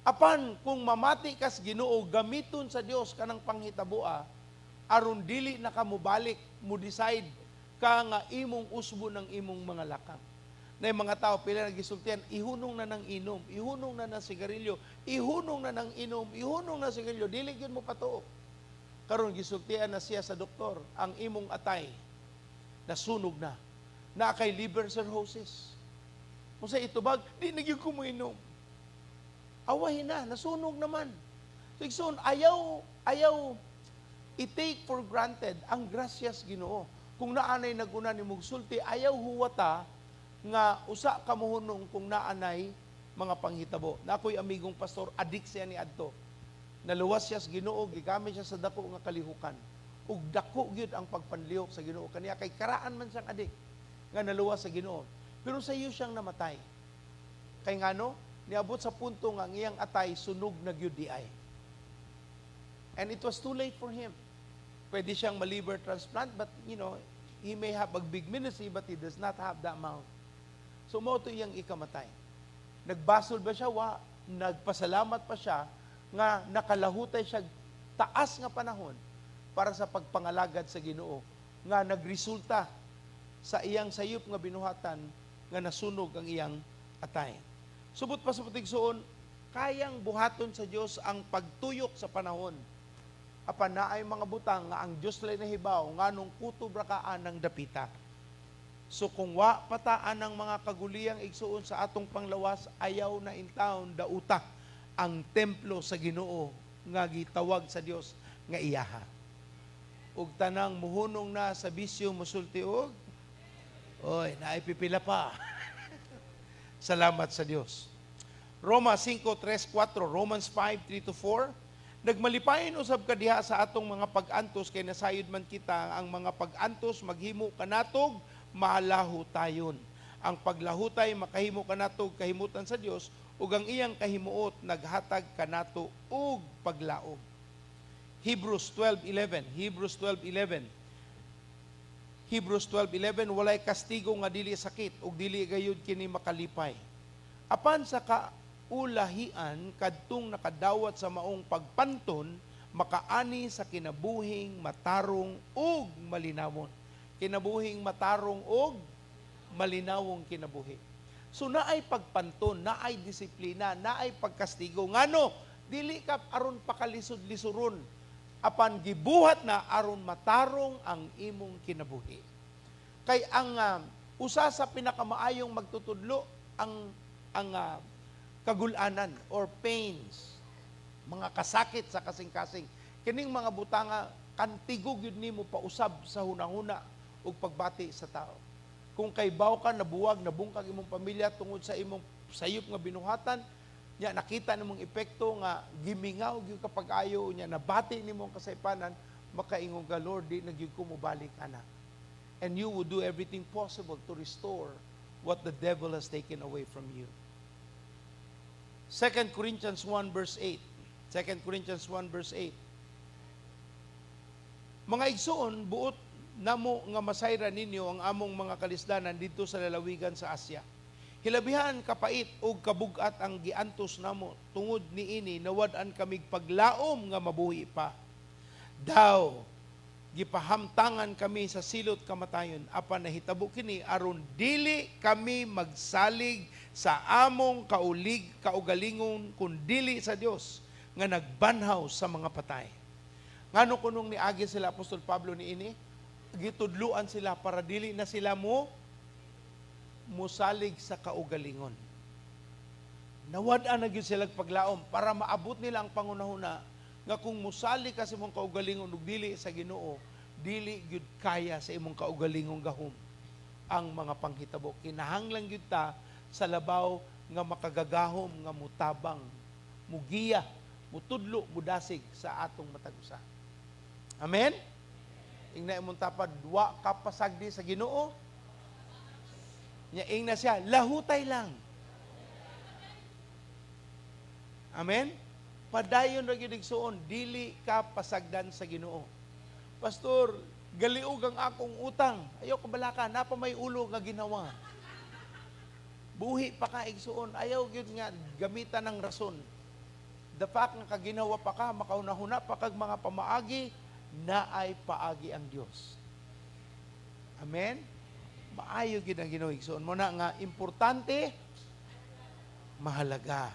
Apan kung mamati kas Ginoo, gamiton sa Dios kanang panghitaboa aron dili na ka mobalik, mo decide ka nga imong usbo ng imong mga lakang. Na yung mga tao, pila nagisultian, ihunong na ng inom, ihunong na ng sigarilyo, ihunong na ng inom, ihunong na sigarilyo, dili gyud mo patuo. Karon gisultian na siya sa doktor, ang imong atay nasunog na. Na kay liver cirrhosis. Kung sa itubag, di na gyud ko moinom. Awahin na, nasunog naman. So, igsoon, ayaw, ayaw i-take for granted ang grasyas Ginoo. Kung naanay naguna ni mugsulti, ayaw huwata nga usa ka mohunong kung naanay mga panghitabo. Na ako'y amigong pastor, adik siya ni adto. Naluwas siya sa Ginoo, gigamit siya sa dako nga kalihukan. Ug dako gyud ang pagpanlihok sa Ginoo kaniya kay karaan man siyang adik nga naluwas sa Ginoo. Pero sa iyo siyang namatay. Kay ngano, niabot sa punto nga ang iyang atay sunog na gyud di ay. And it was too late for him. Pwede siyang ma-liver transplant, but he may have a big ministry, but he does not have the amount. So mao to iyang ikamatay. Nagbasol ba siya? Wa. Nagpasalamat pa siya nga nakalahutay siya taas nga panahon para sa pagpangalagad sa Ginoo nga nagresulta sa iyang sayop nga binuhatan nga nasunog ang iyang atay. Subot pa sa putigsuon, kayang buhaton sa Dios ang pagtuyok sa panahon. Apan naay mga butang nga ang Dios lay nahibaw nganong kutob ra ka anang dapita. So kung wa pataan ang mga kaguliyang, igsuon, sa atong panglawas, ayaw na intawon dauta ang templo sa Ginoo nga gitawag sa Dios nga iyaha. Ug tanang muhunong na sa bisyo, musulti og oy, naay pipila pa. Salamat sa Dios. Roma 5:3, 4, Romans 5, 3 to 4. Nagmalipayon usab kadiha sa atong mga pag-antos kay nasayod man kita ang mga pag-antos maghimo kanatog malahutayon. Ang paglahutay makahimo kanatog kahimutan sa Dios ug ang iyang kahimuot naghatag kanato og paglaom. Hebrews 12:11, Hebrews 12:11. Hebrews 12:11, walay kastigo nga dili sakit ug dili gayud kini makalipay. Apan sa kaulahian kadtong nakadawat sa maong pagpanton makaani sa kinabuhing matarong ug malinawon. Kinabuhing matarong ug malinawong kinabuhi. So naay pagpanton, naay disiplina, naay pagkastigo. Ngano, dili ka aron pakalisod-lisuron, apan gibuhat na aron matarong ang imong kinabuhi. Kay ang usa sa pinakamaayong magtutudlo ang kagulanan or pains, mga kasakit sa kasing-kasing. Kining mga butanga kantigo gyud nimo pausab sa hunahuna ug pagbati sa tao. Kung kay baw ka nabuwag, nabungkag imong pamilya tungod sa imong sayop nga binuhatan, nya nakita nimong epekto nga gimingaw gyud ka pag-ayo, nya nabati nimo ang kasaypanan, makaingon ka, "Lord, di na gyud ko mobalik ana." And you would do everything possible to restore what the devil has taken away from you. 2 Corinthians 1 verse 8. 2 Corinthians 1 verse 8. Mga igsoon, buot namo nga masayran ninyo ang among mga kalisdanan didto sa lalawigan sa Asia. Hilabihan kapait og kabugat ang giantos namo, tungod niini nawad-an kamig paglaom nga mabuhi pa. Daw Gipahamtangan kami sa silot kamatayon, apan nahitabo kini aron dili kami magsalig sa among kaulig kaugalingon kun dili sa Dios nga nagbanhaw sa mga patay. Ngano kunong niagi sila Apostol Pablo niini? Gitudluan sila para dili na sila mo musalig sa kaugalingon. Nawad-an na gyud sila paglaom para maabot nila ang pangunahuna nga kung musali ka sa imong kaugalingon ug dili sa Ginoo, dili gyud kaya sa imong kaugalingong gahom ang mga panghitabo. Kinahanglan gyud ta sa labaw nga makagagahom nga mutabang, mugiya, mutudlo, mudasig sa atong matag usa. Amen? Ingna imong tapad, "Wa ka pasagdi sa Ginoo." Nya ingna siya, "Lahutay lang." Amen? Padayon ra gyud, igsuon, dili ka pasagdan sa Ginoo. "Pastor, galiog ang akong utang." Ayaw ka balaka, naa pa may ulo nga ginawa. Buhi pa ka, igsuon, ayaw gyud nga gamitan ng rason. The fact nga kaginawa pa ka, makaunahuna pa kag mga pamaagi, naay paagi ang Dios. Amen? Maayo gyud ang Ginoo, igsuon. Mao na nga importante, mahalaga.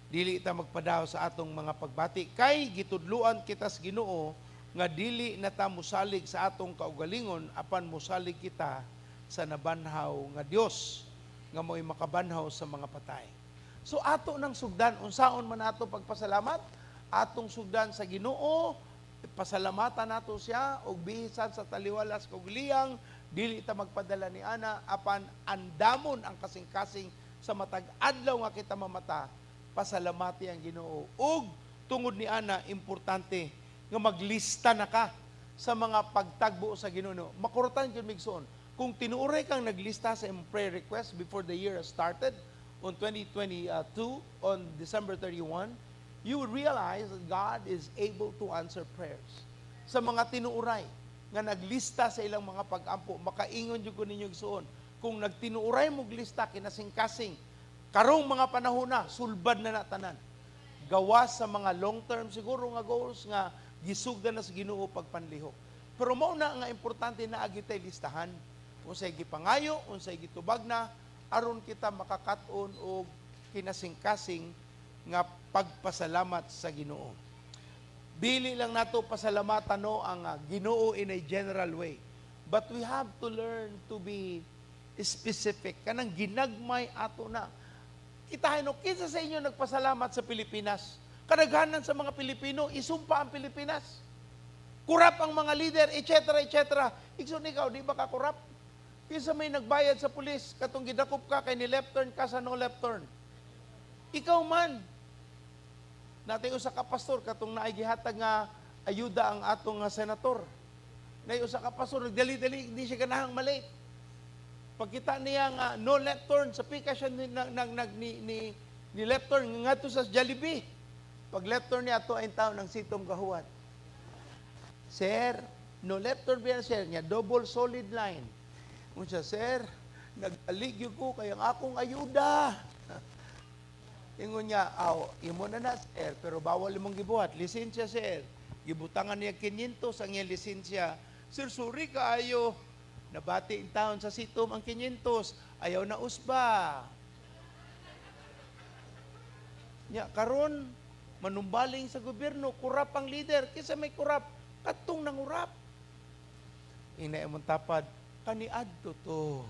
Dili ta magpadaw sa atong mga pagbati kay gitudluan kita sa Ginoo nga dili na ta mosalig sa atong kaugalingon apan mosalig kita sa nabanhaw nga Dios nga mo'y makabanhaw sa mga patay. So ato nang sugdan, unsaon man ato pagpasalamat, atong sugdan sa Ginoo, pasalamatan nato siya og bihisan sa taliwalas kog liyang, dili ta magpadala ni ana apan andamon ang kasing-kasing sa matag adlaw nga kita mamata, pasalamati ang Ginoo. Ug tungod ni ana, importante nga maglista na ka sa mga pagtagbo sa Ginoo. Makurutan gyud, migsuon. Kung tinuoray kang naglista sa imong prayer request before the year has started on 2022 on December 31, you would realize that God is able to answer prayers. Sa mga tinuoray nga naglista sa ilang mga pag-ampo, makaingon jud ko ninyo, igsuon, kung nagtinuoray mo lista kinasing-kasing karong mga panahon na, sulbad na na tanan. Gawas sa mga long term siguro nga goals nga gisugdan na sa Ginoo pagpanlihok. Pero mao na nga importante na agi tay listahan unsay gipangayo, unsay gitubag na, aron kita makakat-on og kinasing-kasing nga pagpasalamat sa Ginoo. Dili lang nato pasalamatan, no, ang Ginoo in a general way. But we have to learn to be specific. Kanang ginagmay ato na. Kita no, kinsa sa inyo nagpasalamat sa Pilipinas? Kadaghanan sa mga Pilipino, isumpa ang Pilipinas. Kurap ang mga leader, etc., etc. Igsoon, ikaw, di ba ka kurap? Kinsa may nagbayad sa pulis, katong gidakop ka kay ni left turn ka sa no left turn? Ikaw man. Natay usa ka pastor katong naay gihatag nga ayuda ang atong nga senator. Nay usa ka pastor nagdali-dali, di siya ganahang malate. Pagkita niya nga no left turn sa pika siya ni, nag, nag, nag, ni left turn ngadto sa Jollibee. Pag left turn niya ato ay tao ng sitom gahuwat. "Sir, no left turn biya, sir?" Niya, "Double solid line." Unsa, "Sir, nag-aligyo ko kay ang akong ayuda." Ingon niya, "Aw, imo na na, sir, pero bawal imong gibuhat. Lisensya, sir." Gibutangan niya 500 ang iyang lisensya. "Sir, sorry kaayo." Nabati in taon sa sitom ang 500. Ayaw na usba. Nya, karon manumbaling sa gobyerno, kurap ang leader. Kinsa may kurap? Katong nangurap. Ina imong tapad, "Kaniadto to."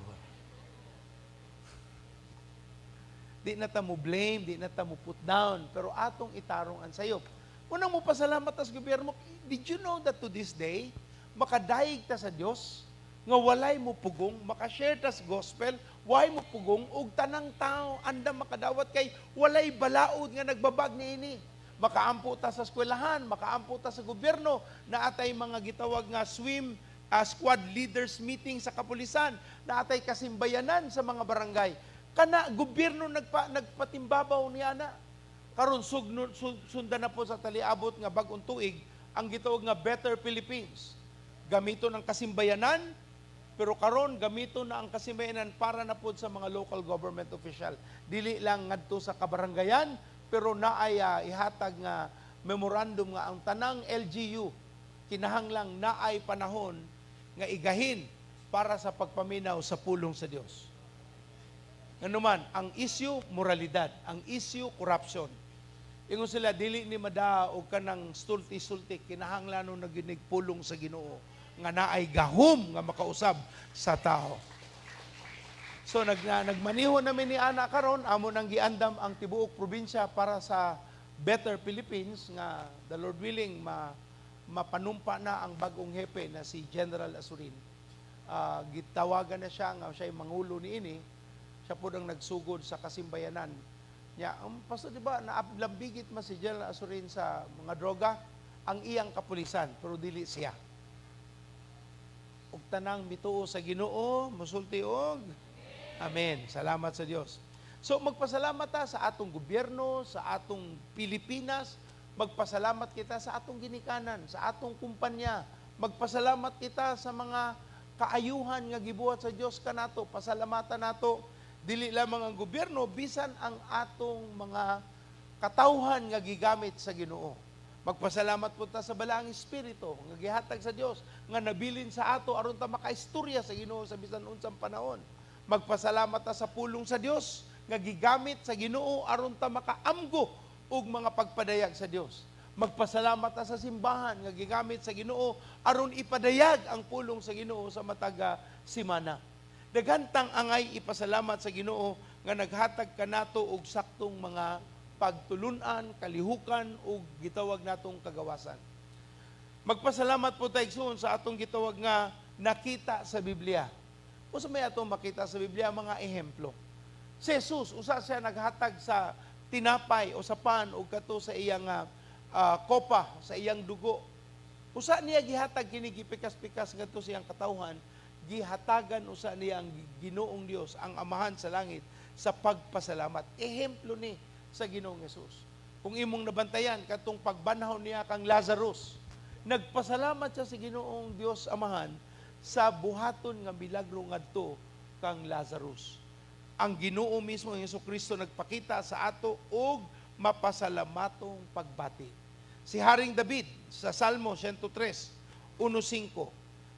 Di na ta mo blame, di na ta mo put down, pero atong itarong ang sayop. Unang mo pasalamat tas gobyerno, did you know that to this day, makadayeg ta sa Dios nga walay mo pugong, makashare tas gospel, way mo pugong, ug tanang tao andam makadawat kay walay balaod nga nagbabag niini. Makaampo ta sa eskwelahan, makaampo ta sa gobyerno, naa tay mga gitawag nga swim squad leaders meeting sa kapulisan, naa tay kasimbayanan sa mga barangay. Kana gobyerno nagpatimbabaw niya na. Karon sundan na po sa taliabot nga bag-ong tuig ang gitawag nga Better Philippines. Gamito ng kasimbayanan, pero karon gamito na ang kasimbayanan para na pod sa mga local government official. Dili lang ngadto sa kabaranggayan, pero naay ihatag nga memorandum nga ang tanang LGU Kinahanglang naay panahon nga igahin para sa pagpaminaw sa pulong sa Dios. Nganuman, ang issue moralidad, ang issue corruption. Ingon sila, dili ni madaa og kanang sulti-sulti, kinahanglan no naginig pulong sa Ginoo nga naay gahom nga makausab sa tao. So nagmaniho namin ni ana karon, amo nang giandam ang tibuok probinsya para sa Better Philippines nga, the Lord willing, mapanumpa na ang bagong hepe na si General Azurin. Gitawagan na siya nga siya mangulo niini. Siya po ang nagsugod sa kasimbayanan. Nya, pastor, di ba, naalambigit man si General Azurin sa mga droga? Ang iyang kapulisan, pero dili siya. Ug tanang mituo sa Ginoo, musulti og Amen. Salamat sa Dios. So magpasalamat ta sa atong gobyerno, sa atong Pilipinas, magpasalamat kita sa atong ginikanan, sa atong kumpanya, magpasalamat kita sa mga kaayuhan nga gibuhat sa Dios kanato. Pasalamatan nato dili lamang ang gobyerno, bisan ang atong mga katawhan nga gigamit sa Ginoo. Magpasalamat po ta sa Balaang Espiritu nga gihatag sa Dios nga nabilin sa ato aron ta makaistorya sa Ginoo sa bisan unsang panahon. Magpasalamat ta sa pulong sa Dios nga gigamit sa Ginoo aron ta makaamgo og mga pagpadayag sa Dios. Magpasalamat ta sa simbahan nga gigamit sa Ginoo aron ipadayag ang pulong sa Ginoo sa matag simana. Daghan tang angay ipasalamat sa Ginoo nga naghatag kanato og saktong mga pagtulunan, kalihukan ug gitawag natong kagawasan. Magpasalamat po tayo, igsoon, sa atong gitawag nga nakita sa Biblia. Unsa may atong makita sa Biblia? Mga ehemplo. Si Jesus, usa siya naghatag sa tinapay o sa pan o kato sa iyang kopa, sa iyang dugo. Usa niya gihatag kini, gipikas-pikas ngadto sa iyang katawhan, gihatagan usa niya ang Ginoong Dios, ang Amahan sa langit, sa pagpasalamat. Ehemplo ni sa Ginoong Jesus. Kung imong nabantayan katong pagbanhaw niya kang Lazarus, nagpasalamat siya sa Ginoong Dios Amahan sa buhaton nga milagro ngadto kang Lazarus. Ang Ginoo mismo, ang Hesus Kristo, nagpakita sa ato og mapasalamatong pagbati. Si Haring David sa Salmo 103:1-5.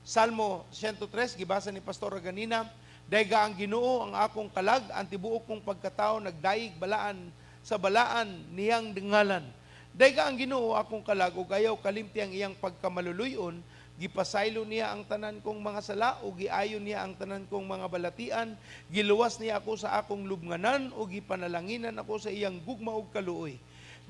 Salmo 103, gibasa ni Pastor ganina, "Dayga ang Ginoo ang akong kalag, ang tibuok kong pagkatao nagdayeg balaan sa balaan niyang ngalan. Dayga ang Ginoo akong kalag ug ayaw kalimti ang iyang pagkamaluluyon. Gipasaylo niya ang tanan kong mga sala ug giayo niya ang tanan kong mga balatian. Giluwas niya ako sa akong lubnganan ug gipanalanginan ako sa iyang gugma ug kaluoy.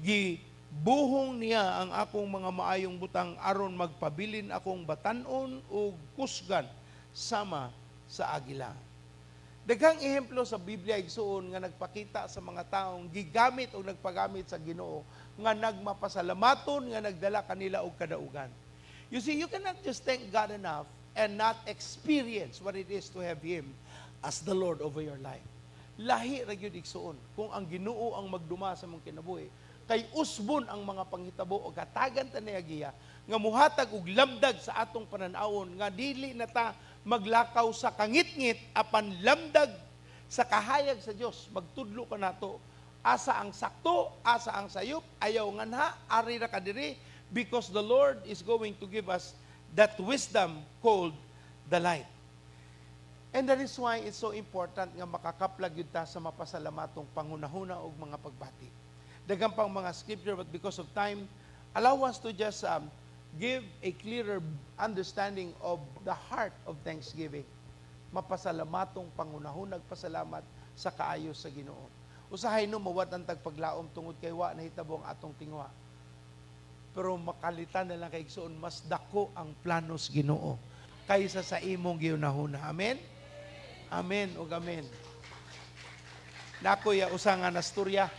Gibuhong niya ang akong mga maayong butang aron magpabilin akong batan-on ug kusgan sama sa agila." Daghang ehemplo sa Biblia, igsuon, nga nagpakita sa mga taong gigamit o nagpagamit sa Ginoo nga nagmapasalamaton nga nagdala kanila og kadaugan. You see, you cannot just thank God enough and not experience what it is to have Him as the Lord over your life. Lahi ra gyud, igsuon, kung ang Ginoo ang magduma sa mong kinabuhi kay usbon ang mga panghitabo o hatagan ta niya giya nga muhatag og lamdag sa atong pananawon nga dili na ta maglakaw sa kangitngit apan lamdag sa kahayag sa Dios magtudlo kanato asa ang sakto, asa ang sayop, ayaw nganha, ari ra ka diri, because the Lord is going to give us that wisdom called the light. And that is why it's so important nga makakaplag yun ta sa mapasalamatong panghunahuna og mga pagbati. Daghan pang mga scripture, but because of time, allow us to just give a clearer understanding of the heart of thanksgiving. Mapasalamatong panghunahunag pasalamat sa kaayo sa Ginoo. Usahay no mawad ang tagpaglaom tungod kay wa nahitabo ang atong tinguha. Pero makalitan na lang kay, igsuon, mas dako ang planos Ginoo kaysa sa imong gihunahuna. Amen? Amen ug amen. Nakoy usa nga nasturya.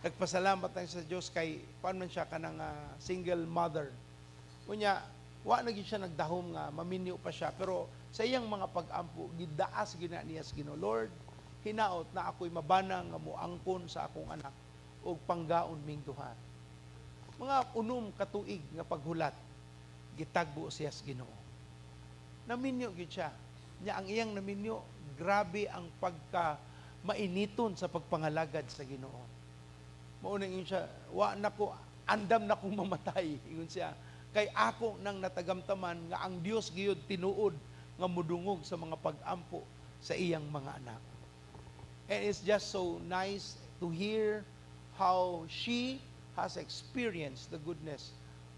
Nagpasalamat tayo sa Dios kay kuan man siya, kanang single mother. Unya, wa na gyud siya nagdahom nga maminyo pa siya, pero sa iyang mga pag-ampo gidaas gina niya sa Ginoo, "Lord, hinaot na ako'y mabana nga moangkon sa akong anak og panggaon ming duha." Mga 6 ka tuig nga paghulat, gitagbo siya sa Ginoo. Naminyo gyud siya. Nya ang iyang naminyo, grabe ang pagka mainiton sa pagpangalagad sa Ginoo. Mao na ingon siya, "Wa na ko andam na kong mamatay." Ingon siya, Kay ako nang natagamtaman nga ang Dios giyud tinuod nga mudungog sa mga pag-ampo sa iyang mga anak. And it's just so nice to hear how she has experienced the goodness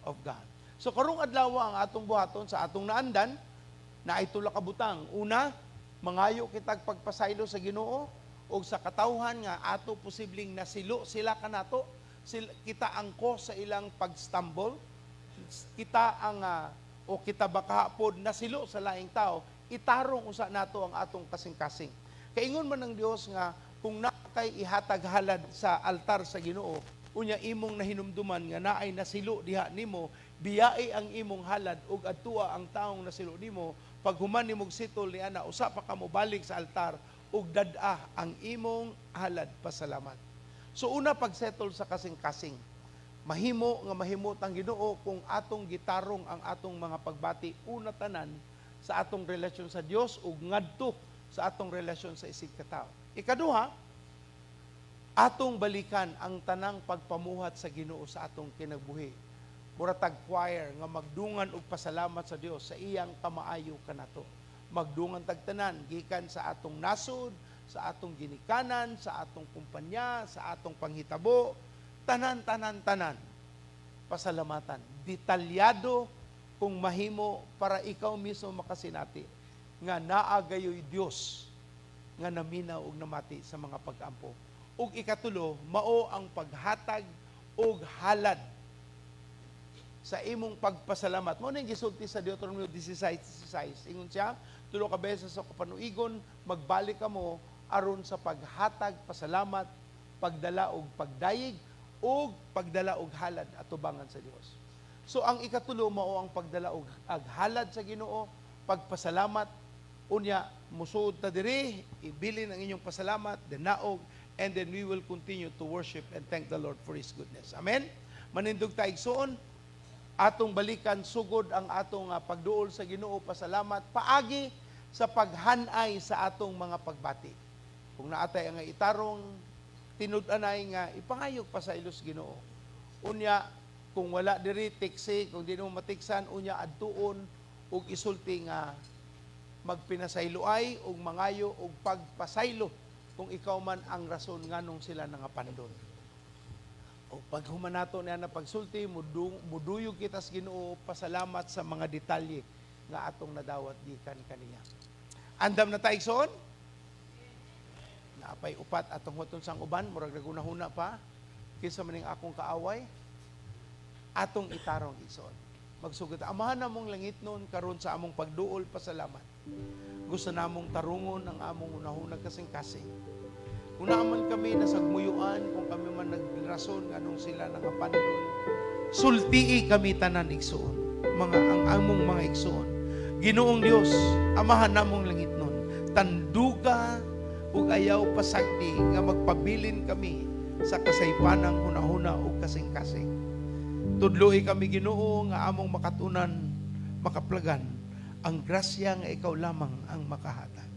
of God. So karong adlaw ang atong buhaton sa atong naandan na ay tula ka butang. Una, mangayo kitag pagpasaylo sa Ginoo og sa katawhan nga ato posibleng nasilo sila kanato, sila, kita ang cause sa ilang pag-stumble, kita ang o kita baka pod nasilo sa laing tao, itarong usa nato ang atong kasing-kasing. Kaingon man ng Dios nga kung naa kay ihatag halad sa altar sa Ginoo, unya imong nahinumduman nga naay nasilo diha nimo, biyai ang imong halad ug adtua ang taong nasilo nimo, paghuman nimog sitol ni ana, usa pa ka mobalik sa altar ug dad-a ang imong halad pasalamat. So una, pagsettle sa kasing-kasing. Mahimo nga mahimot ang Ginoo kung atong gitarong ang atong mga pagbati, una tanan sa atong relasyon sa Dios ug ngadto sa atong relasyon sa isig katao. Ikaduha, atong balikan ang tanang pagpamuhat sa Ginoo sa atong kinabuhi. Mura tag choir nga magdungan og pasalamat sa Dios sa iyang kamaayo kanato. Magdungan tag tanan gikan sa atong nasod, sa atong ginikanan, sa atong kumpanya, sa atong panghitabo, tanan, tanan, tanan. Pasalamatan. Detalyado kung mahimo para ikaw mismo makasinati nga naa gayoy Dios nga naminaw og namati sa mga pag-ampo. Ug ikatulo, mao ang paghatag og halad sa imong pagpasalamat. Mao ning gisulti sa Deuteronomio 16:16. Ingon siya, tulo ka beses sa kapanuigon, magbalik kamo aron sa paghatag pasalamat, pagdala og pagdayeg ug pagdala og halad atubangan sa Dios. So ang ikatulo mao ang pagdala og halad sa Ginoo, pagpasalamat, unya musuod ta diri, ibilin ang inyong pasalamat, danaog, and then we will continue to worship and thank the Lord for His goodness. Amen? Manindog ta, igsuon, atong balikan sugod ang atong pagduol sa Ginoo, pasalamat, paagi sa paghanay sa atong mga pagbati. Kung naatay ang itarong tinud-anay nga ipangayog pa sa ilos Ginoo. Unya kung wala diri tiksi, kung di mo matiksan, unya adtuon ug isulti nga magpinasayloay ug mangayo og pagpasaylo kung ikaw man ang rason nganong sila nangapandon. O paghuman nato niya na pagsulti, muduyog kita sa Ginoo pasalamat sa mga detalye nga atong nadawat gikan kaniya. Andam na ta, igsoon? Naapay upat atong huton sang uban, murag nagunahuna pa. Kinsa man ning akong kaaway? Atong itarong, igsoon. Magsugod. Amahan namong langit noon karon sa among pagduol pasalamat. Gusto namong tarungon ang among unahunag kasing-kasing. Kung naaman kami nasagmuyuan, kung kami man nagrason nganong sila nangapandon, sultii kami tanan, igsoon. Mga ang among mga igsoon. Ginoong Dios, Amahan namong langit nun, tanduga ug ayaw pasagdi nga magpabilin kami sa kasaypanang hunahuna ug kasing-kasing. Tudloi kami, Ginoo, nga among makatunan, makaplagan ang grasya nga ikaw lamang ang makahatag.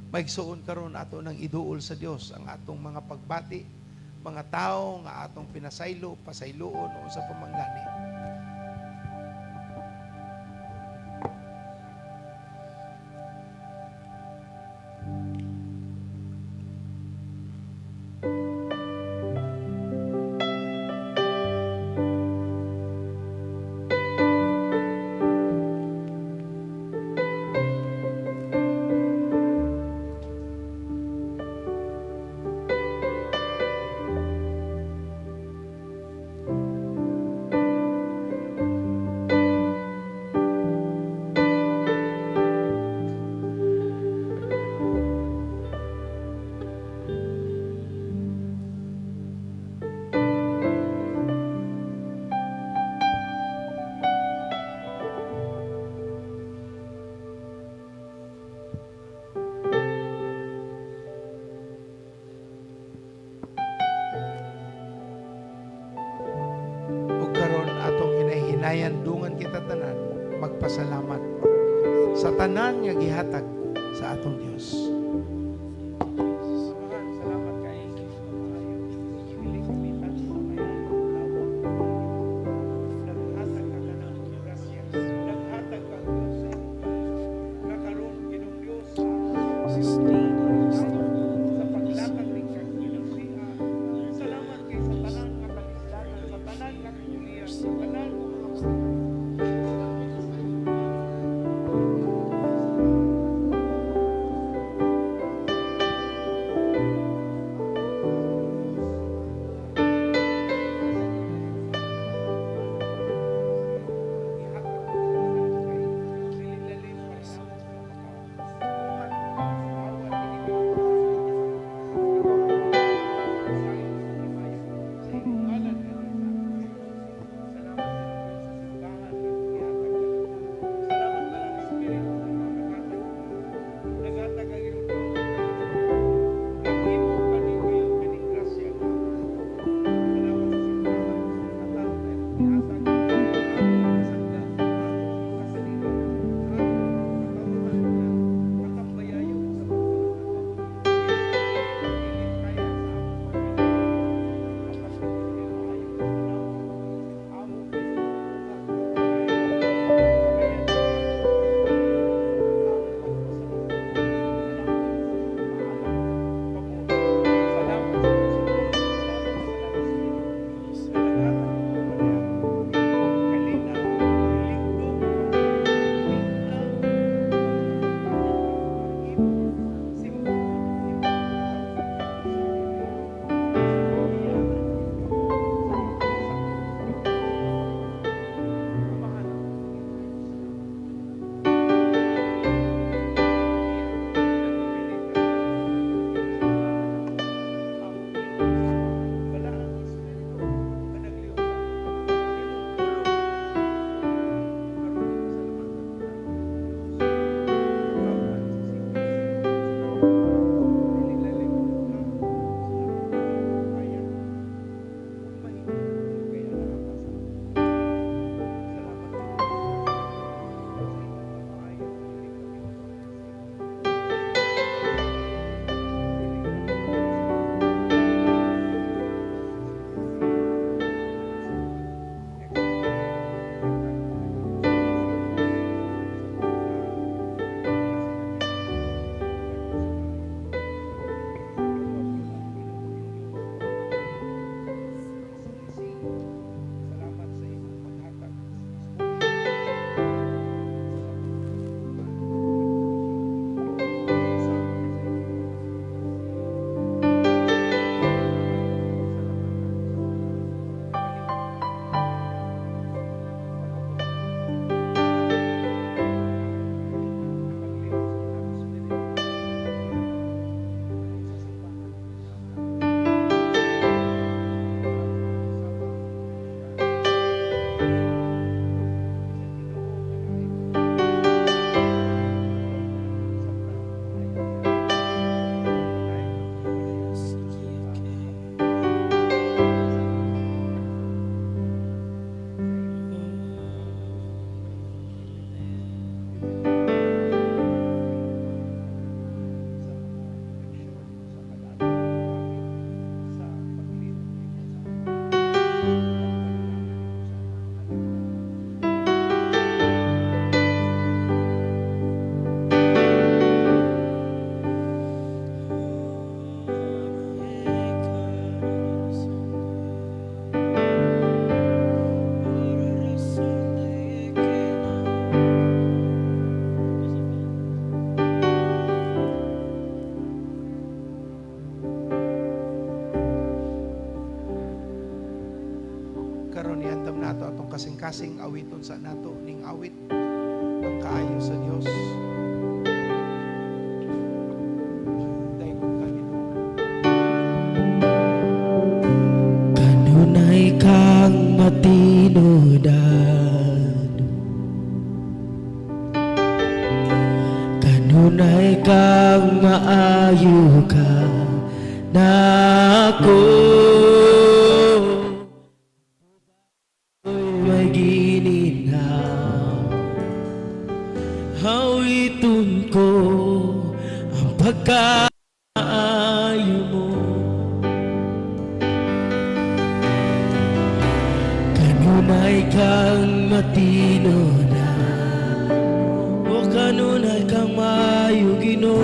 Maigsuon, karon ato nang iduol sa Dios ang atong mga pagbati, mga tao nga atong pinasaylo, pasayloon o sa pamanggani. Ug karon atong hinay-hinayan dungan kita tanan magpasalamat sa tanan nga gihatag sa atong Dios. Salamat kay Dili kami tanong. Naghatag ka. Karon iandam nato atong kasing-kasing, awiton sa nato ning awit ang kaayo sa Dios. Daygon ka, Ginoo. Kanunay kang matinudan, kanunay kang maayo ka nako. May gininhaw, awiton ko ang pagkaayo mo. Kanunay kang matinudan, o kanunay kang maayo, Ginoo.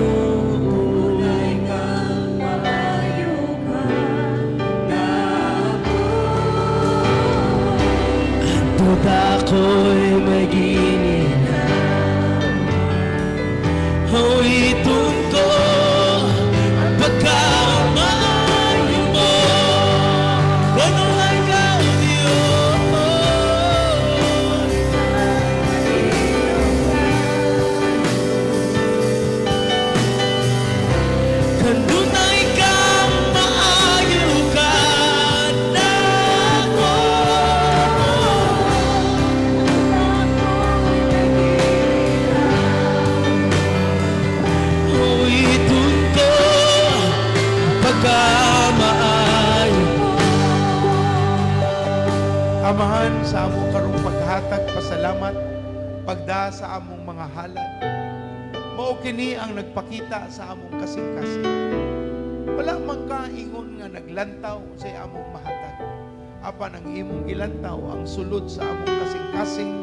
Kanunay kang maayo ka nako. Hantod ako'y may gininhaw, awiton ko ang pagkamaayo mo. Kanunay ka, O Diyos. Kanunay kang maayo ka nako. Ako'y nagiginhaw. Awiton ko ang pagkamaayo. Amahan, sa among karong paghatag pasalamat, pagda sa among mga halad. Mao kini ang nagpakita sa among kasing-kasing. Wala man ka ingon nga naglantaw sa among mahatag. Apan ang imong gilantaw ang sulod sa among kasing-kasing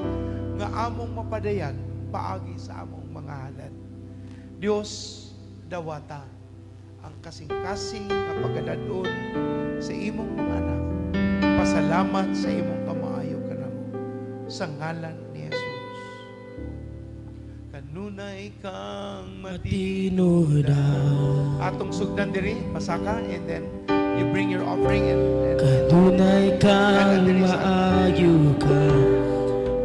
nga among mapadayag paagi sa among mga halad. Dios, dawata ang kasing-kasing nga pagdadon sa imong mga anak. Pasalamat sa imong kamaayo kanamo. Sa ngalan ni Jesus. Kanunay kang Matinudan. Atong sugdan diri, pasaka, and then you bring your offering and Kanunay kang maayo ka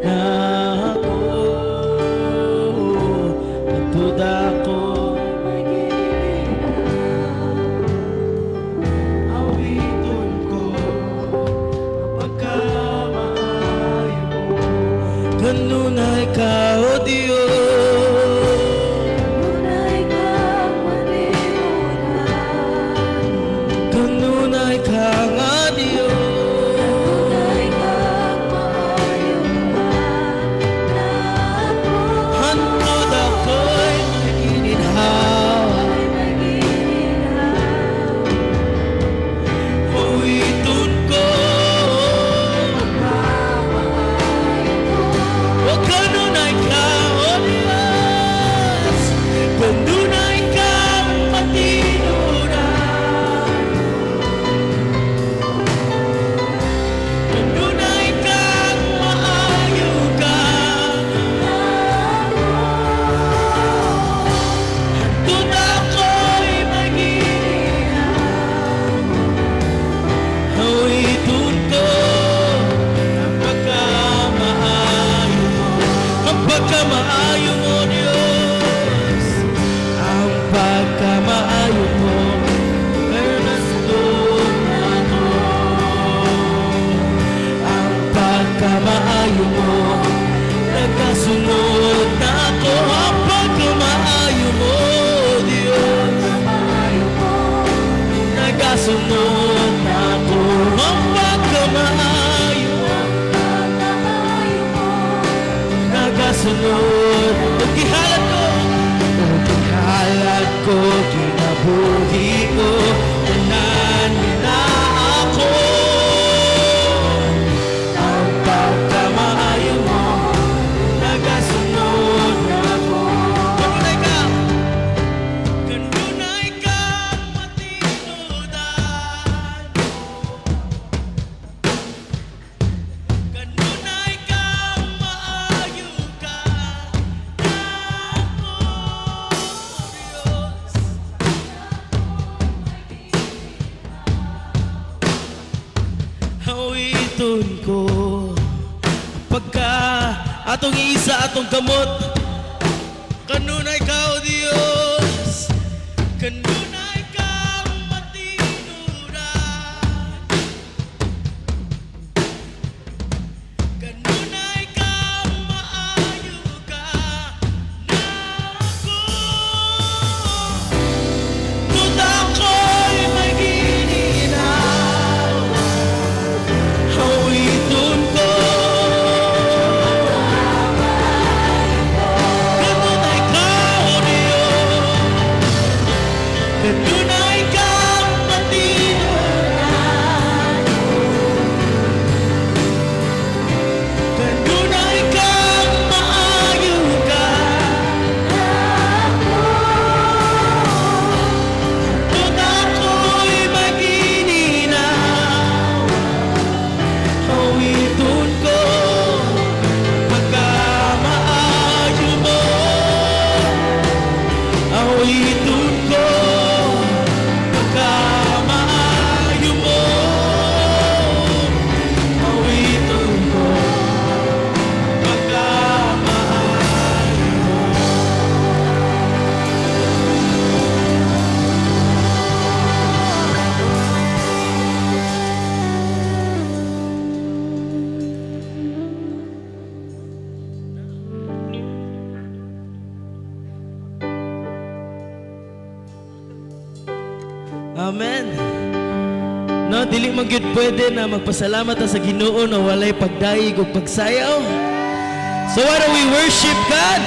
nako. Hantod ako Magiginhaw. Awiton ko ang pagkamaayo mo. Kanunay ka, O Diyos. Kanunay kang matinudan. Kanunay ka nga, Diyos. Kanunay kang maayo ka nako. Hantod ako'y magiginhawa, Ako'y nagiginhaw. awiton ko Pagkamaayo mo. O kanunay ka, O Diyos. Kanunay kang matinudan. Kanunay kang maayo ka. Hantod ako'y magiginhawa, awiton ko ang pagkamaayo mo. Ang pagkamaayo mo, Diyos. Ang pagkamaayo mo kay nasunod ako. Ang pagkamaayo mo, nagkasunod na ako. Ang pagkamaayo mo, Diyos. Maayo mo. Nagkasunod na ako. Ang pagkamaayo mo, Pagkamaayo mo. nagasunod. Ug gihalad ko, ug gihalad ko, kinabuhi ko, tanan na ako. Ang pagkamaayo mo, nagasunod na ako. Kanunay ka, kanunay ka matinudan. Kanunay kang maayo ka nako, Diyos. Awiton Awiton ko pagka atong iisa atong kamot. Kanunay ka, O Diyos, kanunay kang matinuran, kanunay kang maayo ka nako. Tungod ako'y may gininhaw, awiton ko. Kanunay ka, O Diyos, kanunay kang matinuran, kanunay kang maayo ka. Tungod ako'y magininhaw, awiton ko pagkamaayo mo. Awiton ko pagkamaayo mo. Awiton ko pagkamaayo mo. Amen. No, dili man gyud pwede na magpasalamat ta sa Ginoo na walay pagdayeg ug pagsayaw. So why don't we worship God?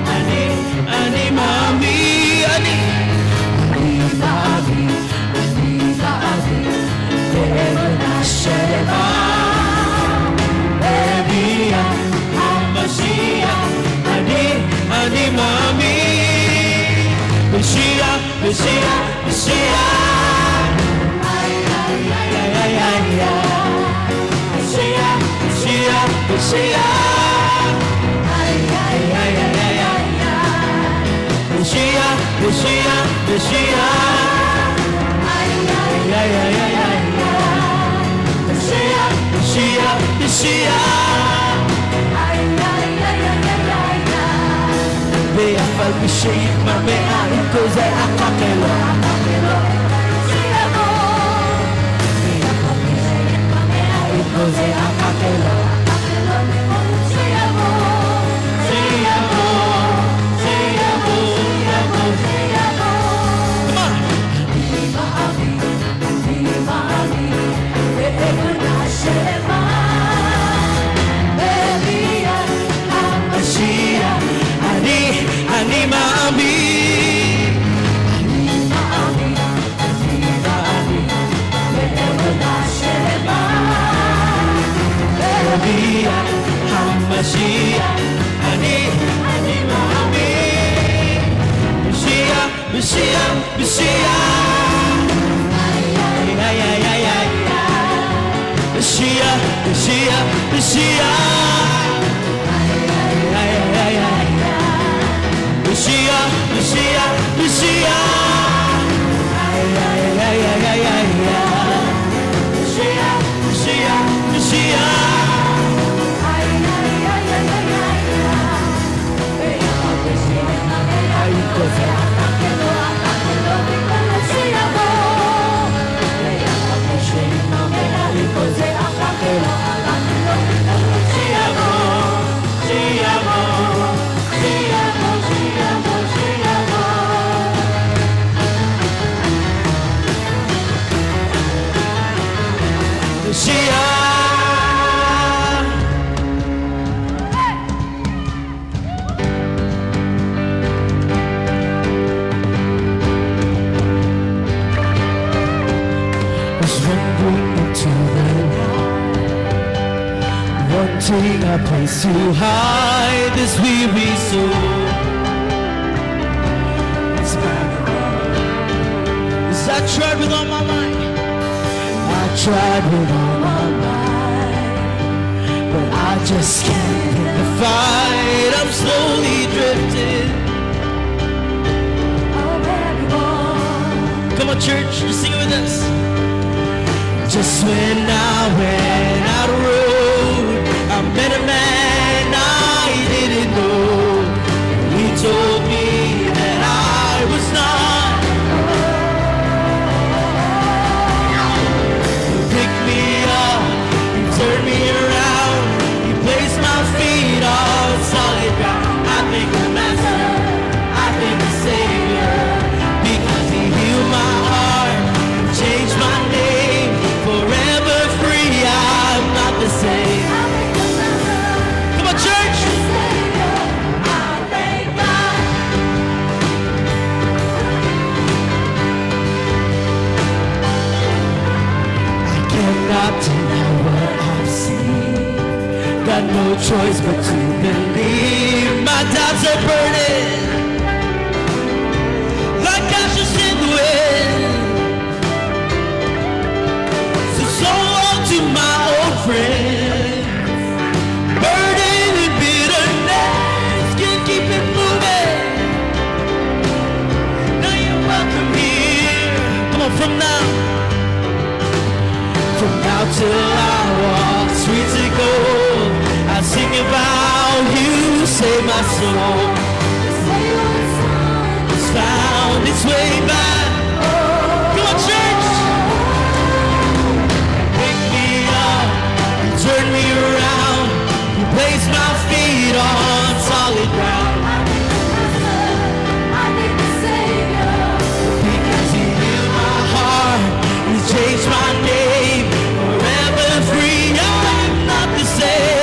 Ani, ani mami, ani. Ani mami, ani mami, Shelema, Ebiya, Hamashiach, ani, ani mami, Mashiach, Mashiach, Mashiach. Ay, ay, ay, ay, ay, ay. Mashiach, Mashiach, Mashiach. Ay, ay, ay, ay, ay, ay. Mashiach, Mashiach, Mashiach. Ay, ay, ay, ay, ay. Mashiach, Mashiach, Mashiach. ואף על פי שיתמהמה כל זה אחכה לו. כל זה אחכה לו. שיבוא, שיבוא, יבוא. Come on. אני מאמין, אני מאמין, באמונה שלמה. בביאת המשיח, אני, אני מאמין. אני מאמין, אני מאמין, באמונה שלמה. בביאת המשיח, אני, אני מאמין. משיח, משיח, משיח. איי, איי, איי, איי, איי. משיח, משיח, משיח. איי, איי, איי, איי. משיח, משיח, משיח. איי, איי, איי, איי, איי, איי. משיח, משיח, משיח. איי, איי, איי, איי, איי, איי. ואף על פי שיתמהמה אחכה לו, שיבוא. ואף על פי שיתמהמה כל זה אחכה לו, שיבוא, שיבוא, שיבוא, שיבוא, שיבוא. משיח. Was wandering into the night, wanting a place to hide this weary soul. It's my As I tried with all my might, Tried with all my might, but I just can't win the fight. I'm slowly drifting. Come on, church, just sing it with us. Just when I went out of road, I met a man I didn't know. He told me that I was not. He picked me up, he turned me around, he placed my feet on solid ground. I thank the Master, I thank the Savior, because he healed my heart, changed my name, forever free. I'm not the same. Come on, church! I cannot deny what I've seen. Got no choice but to believe. My doubts are burning like ashes in the wind. So, so long to my old friends. Burden and bitterness can't keep it moving. Now you're welcome here. Come on, from now. From now till I walk streets of gold, I sing about you, save my soul. It's found its way back. Come on, church! Pick me up, you turn me around, you place my feet on solid ground. Because he healed my heart, he changed my name, forever free. I'm not the same.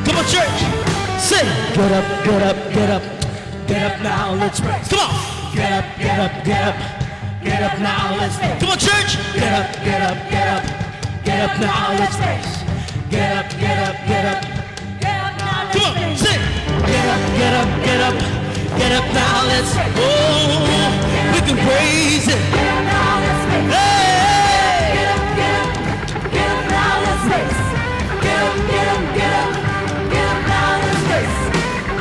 Come on, church. Sing. Get up, get up, get up. Get up now, let's praise. Come on. Get up, get up, get up. Get up now, let's praise. Come on, church. Get up, get up, get up. Get up now, let's praise. Get up, get up, get up. Come on, sing. Get up, get up, get up. Get up now, let's. Oh, we can praise it. Hey! Get up, get up, get up now, let's race. Get up, get up, get up, get up now, let's race.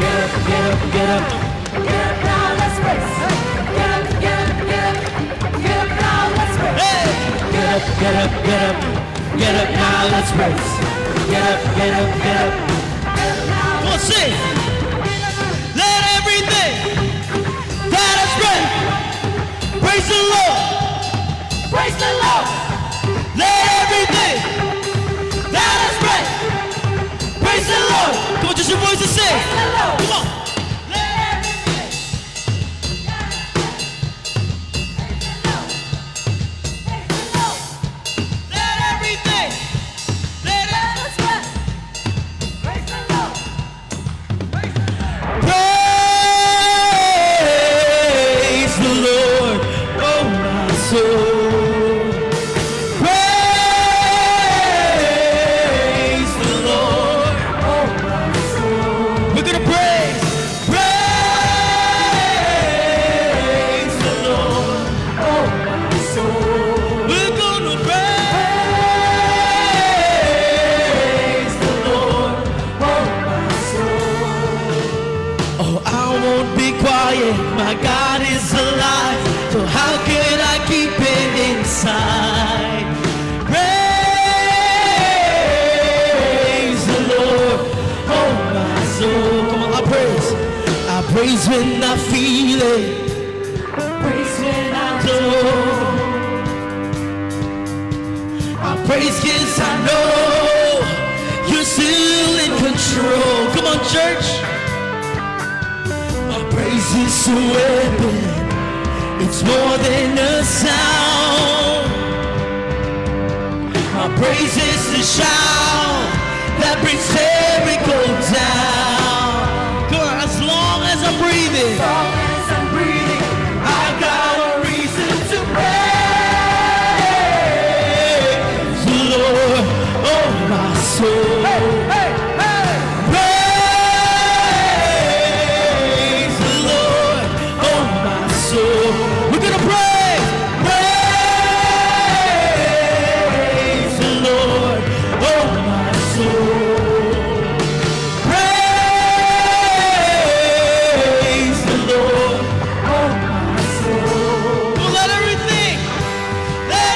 Get up, get up, get up. Get up now, let's race. Get up, get up, get up, get up now, let's race. Hey! Get up, get up, get up. Get up now, let's praise. Get up, get up, get up. Come on, sing. Let everything that has breath praise the Lord. Praise the Lord. Let everything that has breath praise the Lord. Come on, just your voice and sing. The Lord. Come on. Let everything. Praise the Lord. Let everything. Let everything. Praise the Lord. Praise the Lord, oh my soul. Praise the Lord, oh my soul. We're gonna praise, praise the Lord, oh my soul. We're gonna praise the Lord, oh my soul. Oh, I won't be quiet. My God is alive. So how could I keep it inside? Praise the Lord. Oh, my soul. Come on, I praise. I praise when I feel it. Praise when I Don't. I praise 'cause I know you're still in control. Come on, church. My praise is a weapon. It's more than a sound. My praise is the shout that brings Jericho down. Come on, as long as I'm breathing, As long as I'm breathing, I got a reason to praise. Soul. Hey, hey, hey! Praise the Lord, oh my soul. We're gonna praise, praise the Lord, oh my soul. Praise the Lord, oh my soul. Well, let everything that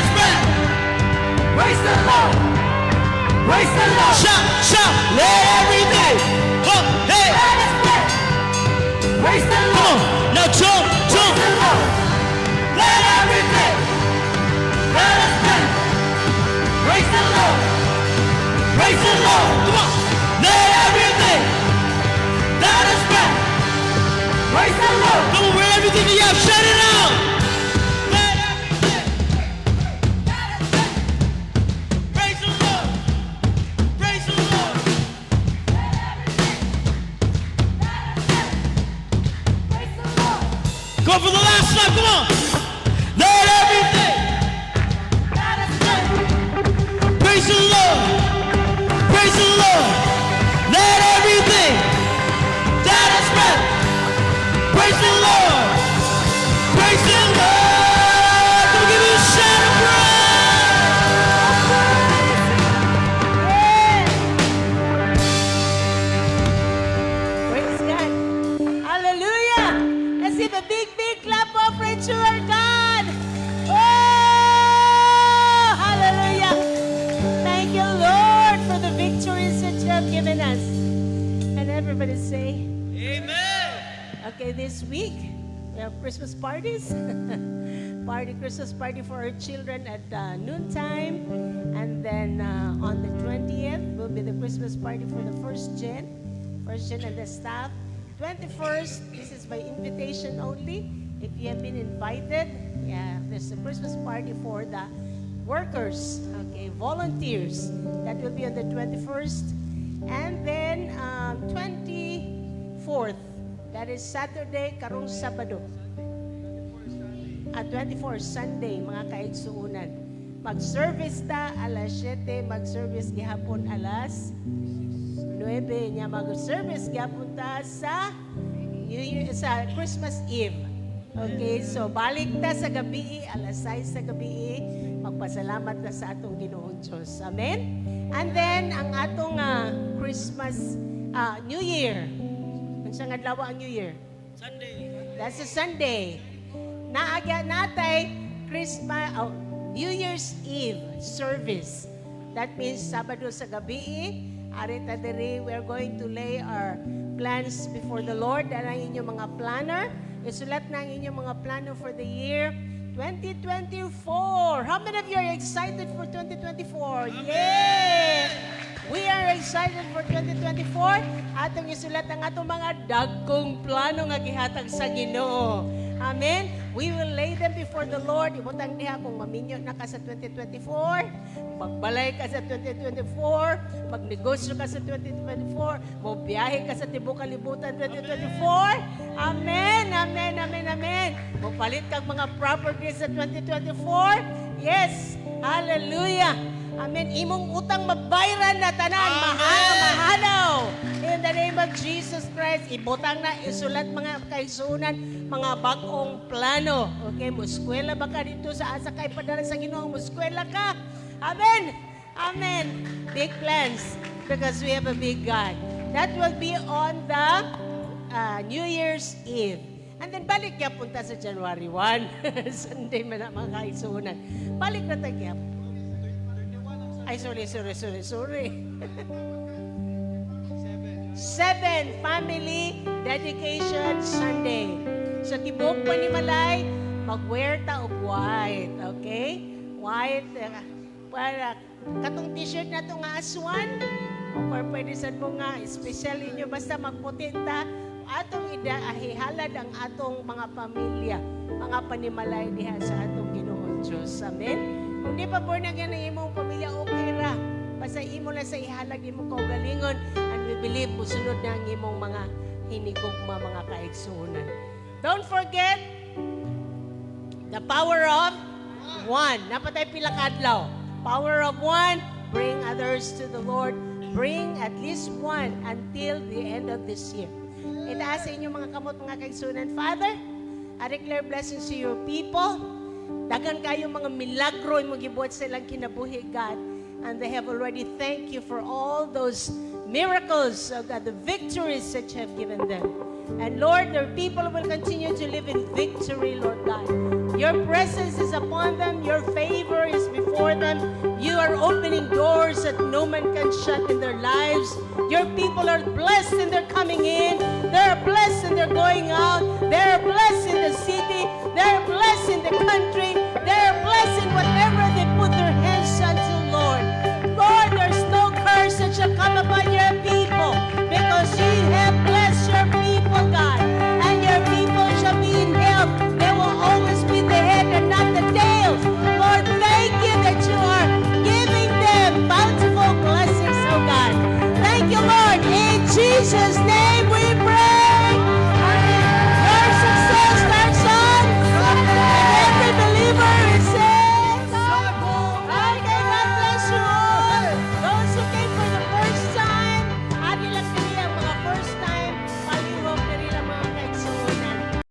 is breath Praise the Lord! Praise the Lord! Shout, shout, let everything. Oh, hey, That is breath! Praise the come Lord! on, now jump, jump. Praise the Lord! Let everything That is breath! Praise the Lord! Praise the Lord! Come on. Let everything that is breath. Praise the Lord! Come on, where everything you have, shout it out. Let everything that is breath. Praise the Lord. Praise the Lord. Praise the Lord! Go for the last time. Come on. Let everything That is breath! Praise the Lord. Praise the Lord. Let everything that is breath praise the Lord. Praise the Lord. Come on, give me a shout of praise. Yes! Praise God. Hallelujah. Let's give a big, big clap offering to our God. Oh, hallelujah. Thank you, Lord, for the victories that you have given us. And everybody say, Amen. Okay, this week we have Christmas parties. Party, Christmas party for our children at noontime. And then on the 20th will be the Christmas party for the first gen and the staff. 21st, this is by invitation only. If you have been invited, yeah, there's a Christmas party for the workers, okay, volunteers. That will be on the 21st. And then 24th, that is Saturday, karong Sabado. At 24 Sunday, mga kaigsuunan. Mag-service ta alas 7, mag-service gihapon alas 9 niya, mag-service gihapon ta sa New Year, sa Christmas Eve. Okay, so balik ta sa gabi, alas 6 sa gabi, magpasalamat na sa atong Ginoong Diyos. Amen? And then, ang atong Christmas, New Year. Unsa nga adlaw ang New Year? Sunday. That's a Sunday. Naagya natay Christmas, oh, New Year's Eve service. That means Sabado sa gabi, ari ta diri, we are going to lay our plans before the Lord. Dala ang inyong mga planner. Isulat na ang inyong mga plano for the year 2024. How many of you are excited for 2024? Yay! We are excited for 2024. Atong isulat ang atong mga dagkong plano nga gihatag sa Ginoo. Amen. We will lay them before the Lord. Ibutang diha kung maminyo na ka sa 2024, magbalay ka sa 2024, magnegosyo ka sa 2024, mobiyahe ka sa tibuok kalibutan 2024. Amen. Amen. Amen. Amen. Mopalit kag mga properties sa 2024. Yes. Hallelujah. Amen. Imong utang mabayran na tanan. Mahal, mahalaw. In the name of Jesus Christ, ibutang na, isulat, mga kaigsuunan, mga bag-ong plano. Okay, muskwela ba ka dito sa asa kay padala sa Ginoo, muskwela ka. Amen. Amen. Big plans because we have a big God. That will be on the New Year's Eve. And then balik gyapon ta sa January 1. Sunday man na, mga kaigsuunan. Balik na ta gyapon. Ay, sorry, sorry, sorry, sorry. 7, Family Dedication Sunday. So, tibuok panimalay, mag-wear ta og white, okay? White, para katong t-shirt na to nga aswan, o pwede sad mo nga, special inyo, basta magputi ta, atong ida ahihalad ang atong mga pamilya, mga panimalay diha sa atong Ginoong Diyos. Amen? Kung di pa born again ang imong pamilya, okay ra. Basta imo lang sa ihalag imong kaugalingon and we believe musunod na ang imong mga hinigugma, mga kaigsuonan. Don't forget the power of one. Naa pa tay pila ka adlaw. Power of one, bring others to the Lord. Bring at least one until the end of this year. Itaas sa inyong mga kamot, mga kaigsunan. Father, I declare blessings to your people. Daghan kayo mga milagro imong gibuhat sa ilang kinabuhi, God. And they have already thanked you for all those miracles, oh God, the victories that you have given them. And Lord, their people will continue to live in victory, Lord God. Your presence is upon them. Your favor is before them. You are opening doors that no man can shut in their lives. Your people are blessed in their coming in. They're blessed in their going out. They're blessed in the city.